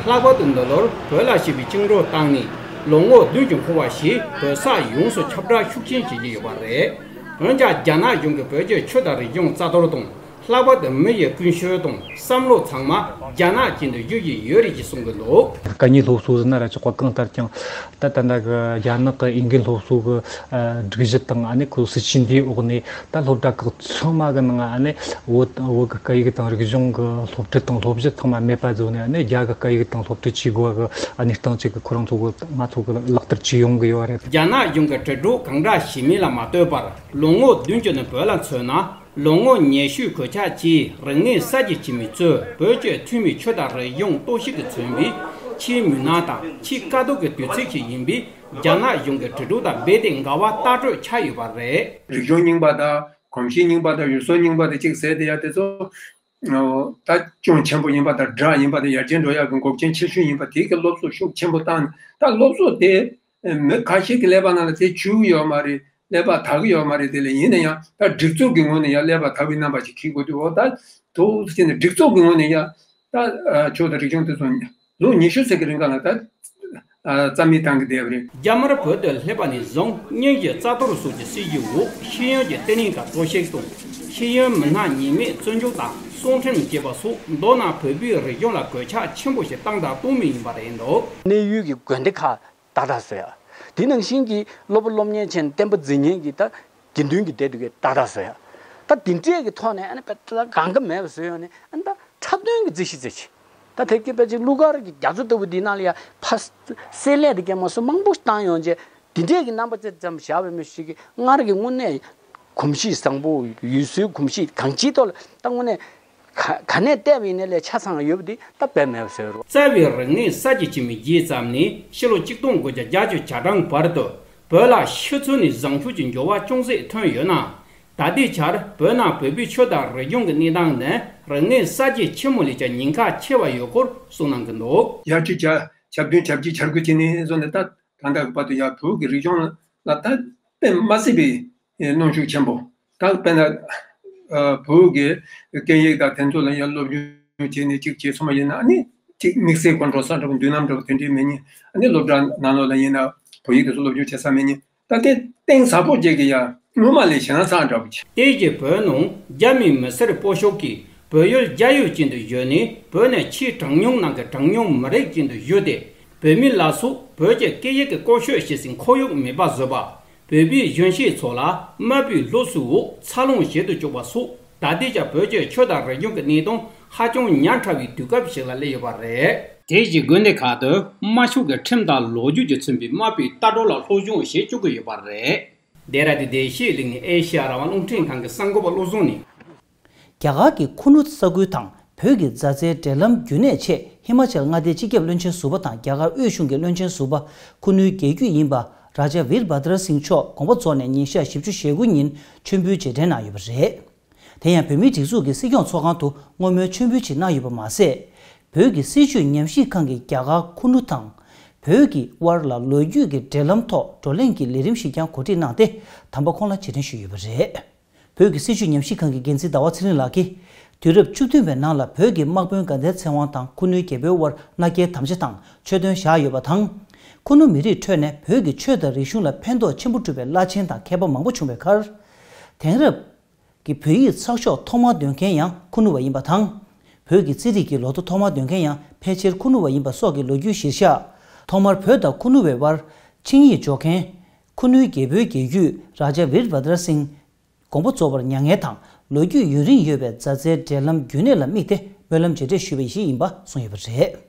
ལྷག་པར་དུ་འདི་ལོར་བོད་ལ་ཞི་བའི་བཅིངས་འགྲོལ་བཏང་ནས་ལོ་ངོ་བདུན་གྱི་འཁོར་བ་ཞིག་བོད་ས་ཡོངས་སུ་ཁྱབ་བསྒྲགས་ཤུགས་ཆེན་བྱེད་ཀྱི་ཡོད་པ་རེད། འོན་ཀྱང་རྒྱ་ནག་གཞུང་གིས་བོད་ཀྱི་ཆོས་དང་རིག་གཞུང་རྩ་གཏོར་དང་། ལྷག་པར་དུ་མི་ཡི་ཀུན་སྤྱོད་དང་བསམ་བློ་ཚང་མ་རྒྱ་ནག་ཅན་དུ་བསྒྱུར་གྱི་ཡོད་རེད་ཅེས་གསུངས་ཀྱི་འདུག། སྐད་གཉིས་སློབ་གསོ་ཟེར་ན་ར་ཆོག་པ། གང་ལྟར་ཀྱང་ད་ད་ལྟ་གི་རྒྱ་ནག་གི་ཨིན་སྐད་སློབ་གསོ་གི་ཨ་སྒྲིག་གཞི་དང་། ཨ་ནི་ཁོ་སྲིད་ཇུས་འདིའི་འོག་ནས་ད་སློབ་གྲྭ་ཁག་ཚང་མ་གི་ནང་། ཨ་ནི་བོད་བོད་ཀྱི་སྐད་ཡིག་དང་རིག་གཞུང་གི་སློབ་ཁྲིད་དང་སློབ་གཞི་ཚང་མ་མེད་པ་བཟོས་ནས། ཨ་ནི་རྒྱ་གི་སྐད་ཡིག་དང་སློབ་ཁྲིད་བྱེད་དགོས་གི་ཨ་ནི་སྟངས་ཅིག་གི་ཁོ་རང་ཚོ་གི་ང་ཚོ་གི་ལག་བསྟར་བྱེད་ཡོང་གི་ཡོད་རེད། རྒྱ་ནག་གཞུང་གི་དྲིལ་སྒྲོག་གང་འདྲ་བྱེད་མིན་ལ་མ་ལྟོས་པར་ལོ་ངོ་བདུན་ཅུ་ནས་བོད་ལ་མཚོན་ན། ལོ་ངོ་ཉི་ཤུའི་གོད་ཆག་གིས་རིག་གནས་གསར་བརྗེ་བྱེད་མི་ཚོས་བོད་ཀྱི་ཐོན་མིའི་ཆོས་དང་རིག་གཞུང་གཏོར་བཤིག་གིས་མཚོན་པའི་ཆེས་མུན་ནག་དང་ཆེས་དཀའ་སྡུག་གི་དུས་ཚོད་ཅིག་ཡིན་པས། རྒྱ་ནག་གཞུང་གི་དྲིལ་སྒྲོག་དང་རྦད་དེ་འགལ་བ་ལྟག་སྤྲོད་ཆགས་ཡོད་པ་རེད། རིག་གཞུང་རྙིང་པ་དང་གོམས་གཤིས་རྙིང་པ་དང་ཡུལ་སྲོལ་རྙིང་པ་དེ་གཅིག་ཟེར་དེ་ཡ་དེ་ཚོ་ད་སྐྱོན་ཆེན་པོ་ཡིན་པ་དང་དགྲ་ཡིན་པ་དང་ཡར་རྒྱས་འགྲོ་ཡག་གི་འགོག་རྐྱེན་ཆེ་ཤོས་ཡིན་པ་དེ་གི་སློབ་གསོ་ཤུགས་ཆེན་པོ་བཏང་། ད་སློབ་གསོ་དེ་མི་ཁ་ཤས་ཀྱི་ཀླད་པ་ནང་ལ་དེ་བཅུག་ཡོད་མ་རེད། ཀླད་པ་དག་གི་ཡོད་མ་རེད། དེ་ལས་ཡིན་ན་ཡང་ད་སྒྲིག་འཛུགས་ཀྱི་ངོས་ནས་ཡང་ཀླད་པ་དག་པའི་རྣམ་པ་ཞིག་འཁྱེར་དགོས་དུས། འོ་ད་དུ་ཅི་ནས་སྒྲིག་འཛུགས་ཀྱི་ངོས་ནས་ཡང་ད་ཆོས་དང་རིག་གཞུང་དེ་ཚོ་ལོ་ཉི་ཤུ་ཙམ་གྱི་རིང་ག་ལ་ད་རྩ་མེད་བཏང་གི་བསྡད་པ་རེད། རྒྱ་དམར་བོད་དུ་སླེབས་པ་ནས་བཟུང་། དངོས་གཞི་རྩ་གཏོར་སོགས་ཀྱི་སྲིད་ཇུས་འོག་ཤེས་ཡོན་གྱི་བརྟན་ལྷིང་ཁག་གཏོར་བཤིག་དང་། ཤེས་ཡོན་མི་སྣ་ཉེས་མེད་བཙོན་འཇུག་དང་གསང་འཕྲིན་བཅད་པ་སོགས། མདོར་ན་བོད་པའི་རིག་གཞུང་ལ་གོད་ཆག་ཆེན་པོ་ཞིག་བཏང་དང་གཏོང་མུས་ཡིན་པ་རེད་འདུག། གནས་ཡུལ་གྱི་དགོན་སྡེ་ཁག་ཏག་ཏག་བཟོ་ཡ། དེ་ནང་བཞིན་གྱི་སློབ་པ་སློབ་གཉེར་བྱས་ནས་བསྟན་པ་འཛིན་མཁན་གྱི་ད་དགེ་འདུན་གྱི་སྡེ་དེ་གའི་ཏག་ཏག་བཟོ་ཡ། ད་དེ་འདྲས་ཀྱི་ཐོག་ནས་ཨ་ནི་དཔེ་ད་གང་ག་མེད་པ་བཟོས་ཡོང་ནས། ཨ་ནི་ད་འཁྲབ་སྟོན་གྱི་རྩིས་གཞི་རྩིས་གཞི། ད་དེ་སྐད་དཔེ་ཅིག་གླུ་གར་གྱི་རྒྱ་མཚོ་ལྟ་བུ་འདི་ནང་ལ་ཡ་ཕ་སེ་ལས་དེ་གའི་མ་སུ་མང་པོ་བཏང་ཡོང་རྗེས། དེ་འདྲས་ཀྱི་རྣམ་པ་ཅིག་ཙམ་བཞག་པའི་མི་ཞིག་གིས་སྔར་གྱི་དངོས་གནས་གོམས་གཤིས་བཟང་པོ། ཡུལ་སྲོལ་གོམས་གཤིས་གང་ཅིའི་ཐོག་ལ་ད་དངོས་གནས་ག་ག་ནས་བལྟས་པ་ཡིན་ན་ལས་ཆ་ཚང་ཡོད་པ་འདི་ད་དཔེ་མེད་པ་བཟོས་རོགས། རྩ་བའི་རིག་གནས་གསར་བརྗེ་བྱེད་མི་བརྒྱད་ཙམ་ནས་ཕྱི་ལོ་ཆིག་སྟོང་དགུ་བརྒྱ་བརྒྱད་ཅུ་གྱ་གྲངས་བར་དུ་བོད་ལ་ཤི་ཚུལ་ནས་བཟང་ཕྱོགས་ཀྱི་འགྱུར་བ་ཅུང་ཟད་ཐོན་ཡོད་ན། ད་ལྟའི་ཆར་བོད་ནང་བོད་པའི་ཆོས་དང་རིག་གཞུང་གི་གནས་སྟངས་ནི་རིག་གནས་གསར་བརྗེ་ཆེན་མོ་ལས་ཀྱང་ཉེན་ཁ་ཆེ་བ་ཡོད་སྐོར་གསུངས་གནང་གི་འདུག། ཡར་ཆུ་བྱ་ཆབ་བདུན་ཆབ་བརྒྱད་འཆར་འགོད་བྱས་ནས་བཟུང་ནས་ད་ད་ལྟ་བར་དུ་ཡང་བོད་ཀྱི་རིག་གཞུང་ལ་ད་དཔེ་མ་སྲིད་པའི་གནོན་ཤུགས་ཆེན་པོ། ད་དཔེར་ན་ཨ་བོད་ཀྱི་སྐད་ཡིག་དང་དེ་ཚོ་ལ་ཡང་སློབ་སྦྱོང་བྱས་ནས་གཅིག་བྱས་སོང་བ་ཡིན་ན། ཨ་ནི་ གཅིག་དམིགས་བསལ་ཁོ་འགྲོ་ས་འདྲ་པོ་མདུན་ལམ་འདྲ་པོ་དེ་འདྲའི་མེད་ཉིན། ཨ་ནི་སློབ་གྲྭ་ནང་ལོགས་ལ་ཡིན་ན་བོད་ཡིག་དེ་ཚོ་སློབ་སྦྱོང་བྱེད་ས་མེད་ཉིན། ད་ལྟའི་གཏིང་ཟབ་པོ་བརྒྱད་ཀྱི་ཡང་སྔོན་མ་ལས་ཞེད་སྣང་ཚ་འདྲ་པོ་ཆེ། དེ་རྗེས་བོད་ནང་རྒྱ་མི་མི་སེར་སྤོ་ཤོག་གིས་བོད་ཡུལ་རྒྱ་ཡུལ་ཅན་དུ་བསྒྱུར་ནས། བོད་ནས་ཕྱིའི་གྲངས་ཉུང་ནང་གི་གྲངས་ཉུང་མི་རིགས་ཅན་དུ་བསྒྱུར་ཏེ། བོད་མི་ལ་སོགས་བོད་ཀྱི་སྐད་ཡིག་གི་བཀོལ་སྤྱོད་བྱེད་སའི་ཁོར་ཡུག་མེད་པ་བཟོས་པ། བོད་པའི་གཞོན་སྐྱེས་ཚོ་ལ་དམར་པོའི་སློབ་གསོའི་འོག་འཚར་ལོངས་བྱེད་དུ་བཅུག་པ་སོགས། ད་ལྟའི་ཆར་བོད་ཀྱི་ཆོས་དང་རིག་གཞུང་གི་གནས་སྟངས་ཧ་ཅང་ཉག་ཕྲ་བའི་དུས་སྐབས་ཤིག་ལ་སླེབས་ཡོད་པ་རེད། དེ་བཞིན་དགོན་སྡེ་ཁག་ཏུ་དམར་ཤོག་གི་ཁྲིམས་དང་ལོ་རྒྱུས་ཀྱིས་མཚོན་པའི་དམར་པོའི་ལྟ་གྲུབ་ལ་སློབ་སྦྱོང་བྱེད་བཅུག་གི་ཡོད་པ་རེད། འདི་ར་དེ་བདེ་སྐྱིད་གླིང་ནས་ཨེ་ཤེ་ཡ་རང་དབང་རླུང་འཕྲིན་ཁང་གི་གསར་འགོད་པ་བློ་བཟང་ནས། རྒྱ་གར་གྱི་ཁུ་ནུ་ས་ཁུལ་དང་བོད་ཀྱི་མཛའ་བརྩེའི་འབྲེལ་ལམ་རྒྱུན་གནས་ཆེད། ཧི་མ་ཅལ་མངའ་སྡེའི་སྤྱི་ཁྱབ་བློན་ཆེན་ཟུར་པ་དང་རྒྱ་གར་དབུས་གཞུང་གི་བློན་ཆེན་ཟུར་པ་ཁུ་ནུའི་རྒྱལ་རྒྱུད་ཡིན་པ་རཱ་ཇཱ་ཝིར་བྷ་དྲ་སིང་མཆོག་དགོངས་པ་རྫོགས་ནས་ཉིན་ཞག་བཞི་བཅུ་ཞེ་དགུ་ཉིན་མཆོད་འབུལ་རྗེས་དྲན་གནང་ཡོད་པ་རེད། དེ་ཡང་བོད་མིའི་སྒྲིག་འཛུགས་ཀྱི་སྲིད་སྐྱོང་ཚོགས་ཁང་དུ་བསྔོ་སྨོན་མཆོད་འབུལ་ཅིག་གནང་ཡོད་པ་མ་ཟད། བོད་ཀྱི་སྲིད་བྱུས་ཉམས་ཞིབ་ཁང་གིས་རྒྱ་གར་ཁུ་ནུ་དང་བོད་ཀྱི་དབར་ལ་ལོ་རྒྱུས་ཀྱི་འབྲེལ་ལམ་ཐོག་བགྲོ་གླེང་གི་ལས་རིམ་ཞིག་ཀྱང་གོ་སྒྲིག་གནང་སྟེ། དམ་པ་ཁོང་ལ་རྗེས་དྲན་ཞུས་ཡོད་པ་རེད། བོད་ཀྱི་སྲིད་བྱུས་ཉམས་ཞིབ་ཁང་གི་འགན་འཛིན་ཟླ་བ་ཚེ་རིང་ལགས་ཀྱིས། དུས་རབས་བཅུ་བདུན་པའི་ནང་ལ་བོད་ཀྱི་དམག་དཔོན་དགའ་ལྡན་ཚེ་དབང་དང་ཁུ་ནུའི་རྒྱལ་པོའི་དབར་མནའ་སྐྱེལ་དམ་བཅའ་དང་ཆོད་དོན་བཞག་ཡོད་པ་དང་། ཁུ་ནུ་མི་རིགས་ཁྲོད་ནས་བོད་ཀྱི་ཆོས་དང་རིག་གཞུང་ལ་ཕན་ཐོགས་ཆེན་པོ་བསྒྲུབས་པའི་བླ་ཆེན་དང་མཁས་པ་མང་པོ་བྱུང་བའི་ཁར། དེང་རབས་ཀྱི་བོད་ཡིག་ཚགས་ཤོག་ཐོག་མར་འདོན་མཁན་ཡང་ཁུ་ནུ་བ་ཡིན་པ་དང་། བོད་ཀྱི་རྩིས་རིག་གི་ལོ་ཐོ་ཐོག་མར་འདོན་མཁན་ཡང་ཕལ་ཆེར་ཁུ་ནུ་བ་ཡིན་པ་སོགས་ཀྱི་ལོ་རྒྱུས་གཞིར་བཞག་ཐོག་མར་བོད་དང་ཁུ་ནུ་བའི་དབར་ཆིངས་ཡིག་འཇོག་མཁན། ཁུ་ནུའི་རྒྱལ་པོའི་རྒྱལ་རྒྱུད་རཱ་ཇཱ་ཝིར་བྷ་དྲ་སིང་། དགོངས་པ་རྫོགས་པར་མྱ་ངན་དང་ལོ་རྒྱུས་ཡུན་རིང་ཡོད་པའི་མཛའ་བརྩེའི་འབྲེལ་ལམ་རྒྱུན་གནས་ལ་དམིགས་ཏེ་སྨོན་ལམ་རྗེས་དྲན་ཞུས་པ་ཞིག་ཡིན་པ་གསུངས་ཡོད་པ་རེད།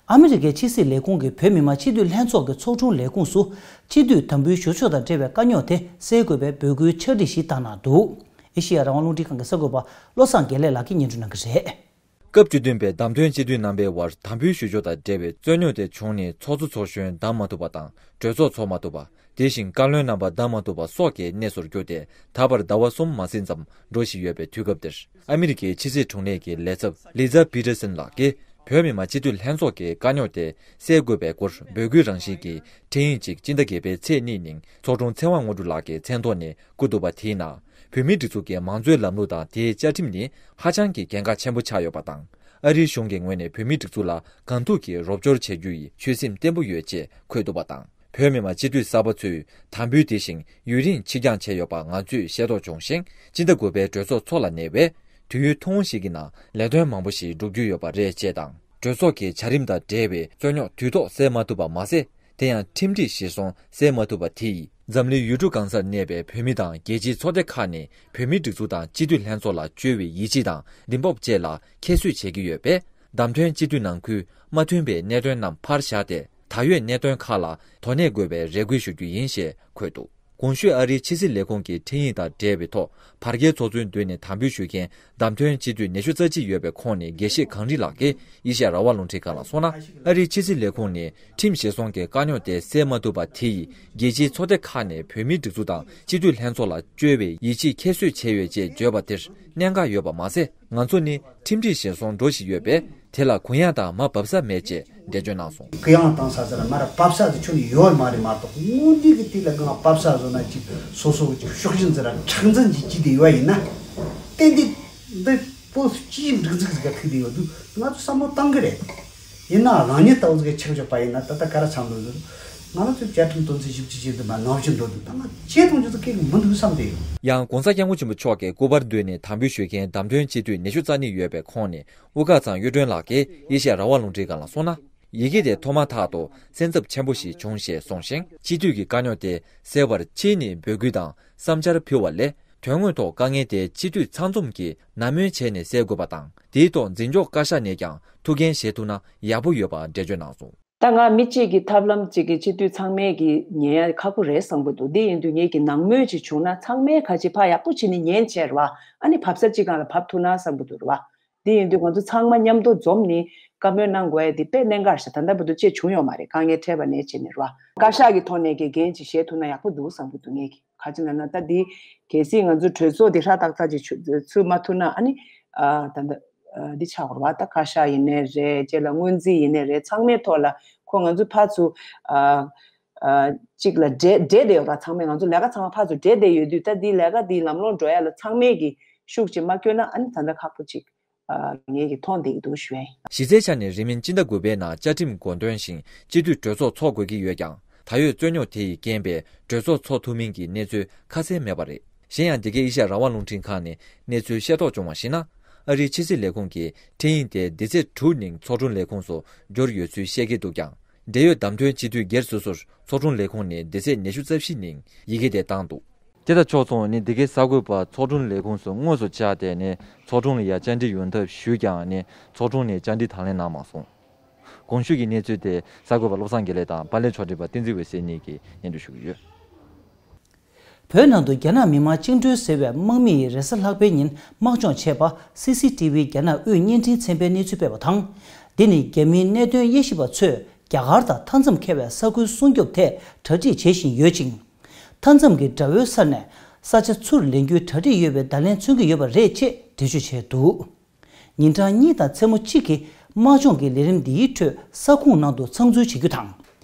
ཨ་མི་རི་ཀའི་ཕྱི་སྲིད་ལས་ཁུངས་ཀྱི་བོད་མི་མང་སྤྱི་འཐུས་ལྷན་ཚོགས་ཀྱི་ཚོགས་དྲུང་ལས་ཁུངས་སུ་སྤྱི་འཐུས་དམ་འབུལ་ཞུ་ཕྱོགས་དང་འབྲེལ་བའི་དཀའ་རྙོག་དེ་སེལ་དགོས་པའི་འབོད་སྐུལ་ཕྱག་བྲིས་ཤིག་བཏང་གནང་འདུག་ཨེ་ཤེ་ཡ་རང་དབང་རླུང་འཕྲིན་ཁང་གི་གསར་འགོད་པ་བློ་བཟང་དགེ་ལེགས་ལགས་ཀྱིས་སྙན་སྒྲོན་གནང་གི་རེད། སྐབས་བཅུ་བདུན་པའི་བདམས་ཐོན་སྤྱི་འཐུས་རྣམ་པའི་དབར་དམ་འབུལ་ཞུ་ཕྱོགས་དང་འབྲེལ་བའི་རྩོད་རྙོག་དེ་བྱུང་ནས་ཚོགས་གཙོ་ཚོགས་གཞོན་བདམས་མ་ཐུབ་པ་དང་། གྲོས་ཚོགས་ཚོགས་མ་ཐུབ་པ། དེ་བཞིན་བཀའ་བློན་རྣམ་པ་བདམས་མ་ཐུབ་པ་སོགས་ཀྱི་གནས་སུ་གྱུར་ཏེ། ད་བར་ཟླ་བ་གསུམ་མ་ཟིན་ཙམ་འགྲོ་བཞིན་ཡོད་པའི་དུས་སྐབས་འདིར། ཨ་མི་རི་ཀའི་ཕྱི་སྲིད་དྲུང་ལས་ཀྱི་ལས་ཚབ་ལི་ཛ་པི་ཏེར་སན་ལགས་ཀྱིས། བོད་མི་མང་སྤྱི་འཐུས་ལྷན་ཚོགས་ཀྱི་དཀའ་རྙོག་དེ་སེལ་དགོས་པའི་སྐོར་འབོད་སྐུལ་རང་བཞིན་གྱི་འཕྲིན་ཡིག་ཅིག་སྤྱི་ཟླ་བརྒྱད་པའི་ཚེས་གཉིས་ཉིན་ཚོགས་དྲུང་ཚེ་དབང་དངོས་གྲུབ་ལགས་ཀྱི་མཚན་ཐོག་ནས་བསྐུར་འདུག་པ། དེའི་ནང་། བོད་མིའི་སྒྲིག་འཛུགས་ཀྱི་མང་གཙོའི་ལམ་ལུགས་དང་དེའི་བཅའ་ཁྲིམས་ནི་ཧ་ཅང་གི་གལ་འགངས་ཆེན་པོ་ཆགས་ཡོད་པ་དང་། ཨ་རིའི་གཞུང་གི་ངོས་ནས་བོད་མིའི་སྒྲིག་འཛུགས་ལ་གང་ཐུབ་ཀྱིས་རོགས་སྐྱོར་བྱ་རྒྱུ་ཡི་ཆོད་སེམས་བརྟན་པོ་ཡོད་ཅེས་འཁོད་འདུག་པ་དང་། བོད་མི་མང་སྤྱི་འཐུས་གསར་པ་ཚོས་དམ་འབུལ་དེ་བཞིན་ཡུན་རིང་ཕྱིར་འགྱངས་བྱས་ཡོད་པ་ང་ཚོས་ཤེས་རྟོགས་བྱུང་ཞིང་། སྤྱི་ཟླ་དགུ་པའི་གྲོས་ཚོགས་འཚོགས་ལ་ཉེ་བའི་དུས་ཡུན་ཐུང་ངུ་ཞིག་གི་ནང་ལས་དོན་མང་པོ་ཞིག་འགྲུབ་རྒྱུ་ཡོད་པ་རེད་ཅེས་དང་། གྲོས་ཚོགས་ཀྱི་བྱ་རིམ་དང་འབྲེལ་བའི་རྩོད་རྙོག་དུས་ཐོག་སེལ་མ་ཐུབ་པ་མ་ཟད། དེ་ཡང་ཁྲིམས་སྒྲིག་གཞིར་བཟུང་སེལ་མ་ཐུབ་པ་དེ་ཡིས། འཛམ་གླིང་ཡུལ་གྲུ་གང་སར་གནས་པའི་བོད་མི་དང་རྒྱལ་སྤྱིའི་ཚོགས་སྡེ་ཁག་ནས་བོད་མིའི་སྒྲིག་འཛུགས་དང་སྤྱི་འཐུས་ལྷན་ཚོགས་ལ་བཅོལ་བའི་ཡིད་ཆེས་དང་གདེང་སྤོབས་བཅས་ལ་ཁྱད་གསོད་བྱེད་ཀྱི་ཡོད་པས། བདམས་ཐོན་སྤྱི་འཐུས་ནང་ཁུལ་མ་མཐུན་པའི་གནད་དོན་རྣམས་ཕར་བཞག་སྟེ། ད་ཡོད་གནད་དོན་ཁག་ལ་དོ་གནད་དགོས་པའི་རེ་སྐུལ་ཞུ་རྒྱུ་ཡིན་ཞེས་འཁོད་འདུག་གོང་ཞུས་ཨ་རིའི་ཕྱི་སྲིད་ལས་ཁུངས་ཀྱི་འཕྲིན་ཡིག་དང་འབྲེལ་བའི་ཐོག་བར་བརྒལ་ཚོགས་གཙོའི་མདུན་ནས་དམ་འབུལ་ཞུ་མཁན་བདམས་ཐོན་སྤྱི་འཐུས་ཉི་ཤུ་རྩ་གཅིག་ཡོད་པའི་ཁོངས་ནས་དགེ་བཤེས་གངས་རི་ལགས་ཀྱིས་ཨེ་ཤ་ཡ་རང་དབང་རླུང་འཕྲིན་ཁང་ལ་གསུངས་ན། ཨ་རིའི་ཕྱི་སྲིད་ལས་ཁུངས་ནས་ཁྲིམས་གཞིར་བཟུང་གི་དཀའ་རྙོག་དེ་སེལ་མ་ཐུབ་པ་དེ་ཡིས་རྒྱལ་སྤྱིའི་ཚོགས་སྡེ་ཁག་ནས་བོད་མིའི་སྒྲིག་འཛུགས་དང་སྤྱི་འཐུས་ལྷན་ཚོགས་ལ་བཅོལ་བའི་ཡིད་ཆེས་ཁྱད་གསོད་བྱས་ཡོད་ཅེས་བརྗོད་པ་དེར་གནད་འགག་ཡོད་པ་མ་ཟད། ང་ཚོ་ནི་ཁྲིམས་སྒྲིག་གཞིར་བཟུང་འགྲོ་བཞིན་ཡོད་པས། དེ་ལ་གུ་ཡངས་དང་མ་བབས་ས་མེད་ཅེས་འགྲེལ་བརྗོད་གནང་སོང་། གུ་ཡངས་བཏང་ས་ཟེར་ན་མ་ར་བབས་ས་ཟེར་ཁྱོན་ནས་ཡོད་མ་རེད་མ་གཏོགས། དངོས་གནས་ཀྱི་དེ་ལ་གང་བབས་ས་བཟོ་ན་ཅིག་སོ་སོ་གི་ཅིག་ཤོག་ཞན་ཟེར་ར་མཁྲེགས་འཛིན་གྱི་ཅི་དེ་ཡོད་ཡིན་ན། ཏན་ཏན་འདི་པོ་སུ་ཅིའི་འགྲིག་འཛུགས་ཟིག་ག་ཐུག་བསྡད་ཡོད་འདུག་ང་ཚོ་བསམ་བློ་བཏང་གི་རེད། ཡིན་ན་རང་ཉིད་ལྟ་བུ་ཟིག་ག་ཆགས་ཆོག་པ་ཡིན་ན་ད་ལྟ་ག་ར་ཚང་འདུག་ཟེར། ང་རང་ཚོའི་བཅའ་ཁྲིམས་དོན་ཚན་བཞི་བཅུ་ཞེ་བདུན་པ་ནང་བཞིན་འགྲོ་འདུག་ད་ང་བྱེད་ཐུབ་རྒྱུ་ཚོ་སྐད་མི་འདུག་བསམ་སྟེ་ཡོད། ཡང་༸གོང་ས་༸སྐྱབས་མགོན་ཆེན་པོ་མཆོག་གི་སྐུ་པར་མདུན་ནས་དམ་འབུལ་ཞུ་མཁན་བདམས་ཐོན་སྤྱི་འཐུས་ཉི་ཤུ་རྩ་གཉིས་ཡོད་པའི་ཁོངས་ནས། དབུ་དཀར་ཚང་གཡུ་སྒྲོན་ལགས་ཀྱིས་ཨེ་ཤ་ཡ་རང་དབང་རླུང་འཕྲིན་ཁང་ལ་གསུངས་ན། ཡི་གེ་དེ་ཐོག་མ་ཐག་ཏུ་སེམས་འཚབ་ཆེན་པོ་ཞིག་བྱུང་ཞེས་གསུངས་ཤིང་། སྤྱི་འཐུས་ཀྱི་དཀའ་རྙོག་དེ་སེལ་བར་ཕྱིས་ནས་འབོད་སྐུལ་དང་བསམ་འཆར་ཕུལ་བ་ལས། དོན་དངོས་ཐོག་དཀའ་ངལ་དེ་སྤྱི་འཐུས་ཚང་འཛོམས་ཀྱིས་ནན་སྨོན་བྱས་ནས་སེལ་དགོས་པ་དང་། དེའི་ཐོག་འཛིན་སྐྱོང་བཀའ་ཤག་ནས་ཀྱང་ཐུགས་འགན་བཞེས་ཐུབ་ན་ཡག་པོ་ཡོད་པ་འགྲེལ་བརྗོད་གནང་སོང་། ད་ང་མི་གཅིག་གི་ཐབས་ལམ་གཅིག་གིས་སྤྱི་འཐུས་ཚང་མས་ཀྱིས་ཉན་ཡ་ཁག་པོ་རེད་བསམ་གྱི་འདུག་དེ་ཡིན་དུས་ངེད་ཀྱི་ནང་མོལ་ཅིག་བྱུང་ན་ཚང་མས་ཁ་ཅིག་ཕར་ཡག་པོ་བྱས་ནས་ཉན་བྱས་རེད་བ། ཨ་ནི་བབས་ས་གཅིག་སྒང་ལ་བབས་ཐུབ་ན་བསམ་གྱི་འདུག་རེད་བ། དེ་ཡིན་དུས་ང་ཚོ་ཚང་མ་མཉམ་དུ་འཛོམས་ནས་བཀའ་མོལ་གནང་དགོས་ཡ་དེ་དཔེ་གནད་འགག་ཞིག་ད་ལྟ་བར་དུ་ཅིག་བྱུང་ཡོད་མ་རེད། དཀའ་ངལ་འཕྲད་པ་ནས་བྱས་ནས་རེད་བ། བཀའ་ཤག་གི་ཐོག་ནས་ཀྱི་འགན་ཅིག་བཞེས་ཐུབ་ན་ཡག་པོ་འདུག་བསམ་གྱི་འདུག་ངེད་ཀྱི། ག་ཅི་ལབ་ན་ད་འདི་གལ་སྲིད་ང་ཚོ་གྲོས་ཚོགས་འདི་ཧྲ་ཏག་ཏག་ཅིག་ཚུགས་མ་ཐུབ་ན་ཨ་ནི་ཨ་ད་ད་འདི་ཆགས་དགོས་རེད་བ། ད་བཀའ་ཤག་ཡིན་ནའི་རེད། རྗེས་ལ་སྔོན་རྩིས་ཡིན་ནའི་རེད། ཚང་མའི་ཐོག་ལ་ཁོ་ང་ཚོ་ཕར་ཚུར་ཨ་ཨ་གཅིག་ལ་འབྲེལ་འབྲེལ་བསྡད་ཡོད་རེད་བ། ཚང་མས་ང་ཚོ་ལས་ཀ་ཚང་མ་ཕར་ཚུར་འབྲེལ་བསྡད་ཡོད་དུས་ད་འདི་ལས་ཀ་འདི་ལམ་ལྷོང་འགྲོ་ཡ་ལ་ཚང་མས་ཀྱི་ཤུགས་ཅིག་མ་བསྐྱོན་ན་ཨ་ནི་ད་ལྟ་ཁག་པོ་ཅིག་ ངེད་ཀྱིས་མཐོང་བསྡད་ཀྱི་འདུག་ཞུ་ཡ་ཡིན། གཞི་རྩའི་ཆ་ནས་རིང་མིན་སྤྱི་ཟླ་དགུ་པའི་ནང་བཅའ་ཁྲིམས་དགོངས་དོན་བཞིན་སྤྱི་འཐུས་གྲོས་ཚོགས་འཚོགས་དགོས་ཀྱི་ཡོད་ཀྱང་། ད་ཡོད་རྩོད་རྙོག་དེ་ཡི་རྐྱེན་པས་གྲོས་ཚོགས་འཚོགས་ཐུབ་མིན་གྱི་གནས་ཚུལ་ཁ་གསལ་མེད་པ་རེད། གཞན་ཡང་། འདི་གའི་ཨེ་ཤ་ཡ་རང་དབང་རླུང་འཕྲིན་ཁང་ནས་གནས་ཚུལ་ཤེས་རྟོགས་བྱུང་བར་གཞིགས་ན། ཨ་རིའི་ཕྱི་སྲིད་ལས་ཁུངས་ཀྱིས་འཕྲིན་ཡིག་དེ་འདི་ཚེས་དྲུག་ཉིན་ཚོགས་དྲུང་ལས་ཁུངས་སུ་འབྱོར་ཡོད་ཚུལ་བཤད་ཀྱི་འདུག་ཀྱང་། འབྲེལ་ཡོད་བདམས་ཐོན་སྤྱི་འཐུས་སྒེར་སོ་སོར་ཚོགས་དྲུང་ལས་ཁུངས་ནས་འདི་ཚེས་ཉི་ཤུ་རྩ་བཞི་ཉིན་ཡི་གེ་དེ་བཏང་འདུག་དེ་དང་ཕྱོགས་མཚུངས་ནི། འདི་གའི་གསར་འགོད་པ་ཚོགས་དྲུང་ལས་ཁུངས་སུ་དངོས་སུ་བཅར་ཏེ་ནས་ཚོགས་དྲུང་ལ་ཡ་བཅར་འདྲི་ཡོང་ཐབས་ཞུས་ཀྱང་ནས་ཚོགས་དྲུང་ནས་བཅར་འདྲི་དང་ལེན་གནང་མ་སོང་། གོང་ཞུས་ཀྱི་གནས་ཚུལ་དེ་གསར་འགོད་པ་བློ་བཟང་དགེ་ལེགས་དང་པཱ་ལགས་ཕྱོགས་སྒྲིག་པ་བསྟན་འཛིན་འོད་ཟེར་གཉིས་ཀྱིས་སྙན་སྒྲོན་ཞུ་གི་ཡོད། བོད་ནང་དུ་རྒྱ་ནག་མི་དམངས་བཅིངས་འགྲོལ་ཟེར་བའི་དམག་མིས་རེས་གཟའ་ལྷག་པའི་ཉིན་དམག་སྦྱོང་བྱས་པ་སི་སི་ཊི་ཝི་རྒྱ་ནག་དབུས་བརྙན་འཕྲིན་ཚན་པས་གནས་ཚུལ་སྤེལ་བ་དང་། འདི་ནི་རྒྱ་མིའི་གནད་དོན་དབྱེ་ཞིབ་པ་ཚོས་རྒྱ་གར་དང་མཐའ་མཚམས་འཁེལ་བའི་ས་ཁུལ་སྲུང་སྐྱོབ་ཐད་གྲ་སྒྲིག་བྱེད་བཞིན་ཡོད་ཅིང་། མཐའ་མཚམས་ཀྱི་དགྲ་བོའི་སར་ནས་ས་ཆ་ཚུར་ལེན་རྒྱུའི་གྲ་སྒྲིག་ཡོད་པའི་བརྡ་ལན་མཚོན་གྱི་ཡོད་པ་རེད་ཅེས་འགྲེལ་བརྗོད་བྱས་འདུག་ཉིན་གྲངས་གཉིས་དང་མཚན་མོ་གཅིག་གི་དམག་སྦྱོང་གི་ལས་རིམ་འདིའི་ཁྲོད་ས་ཁོངས་ནང་དུ་ཚང་འཛུལ་བྱེད་རྒྱུ་དང་།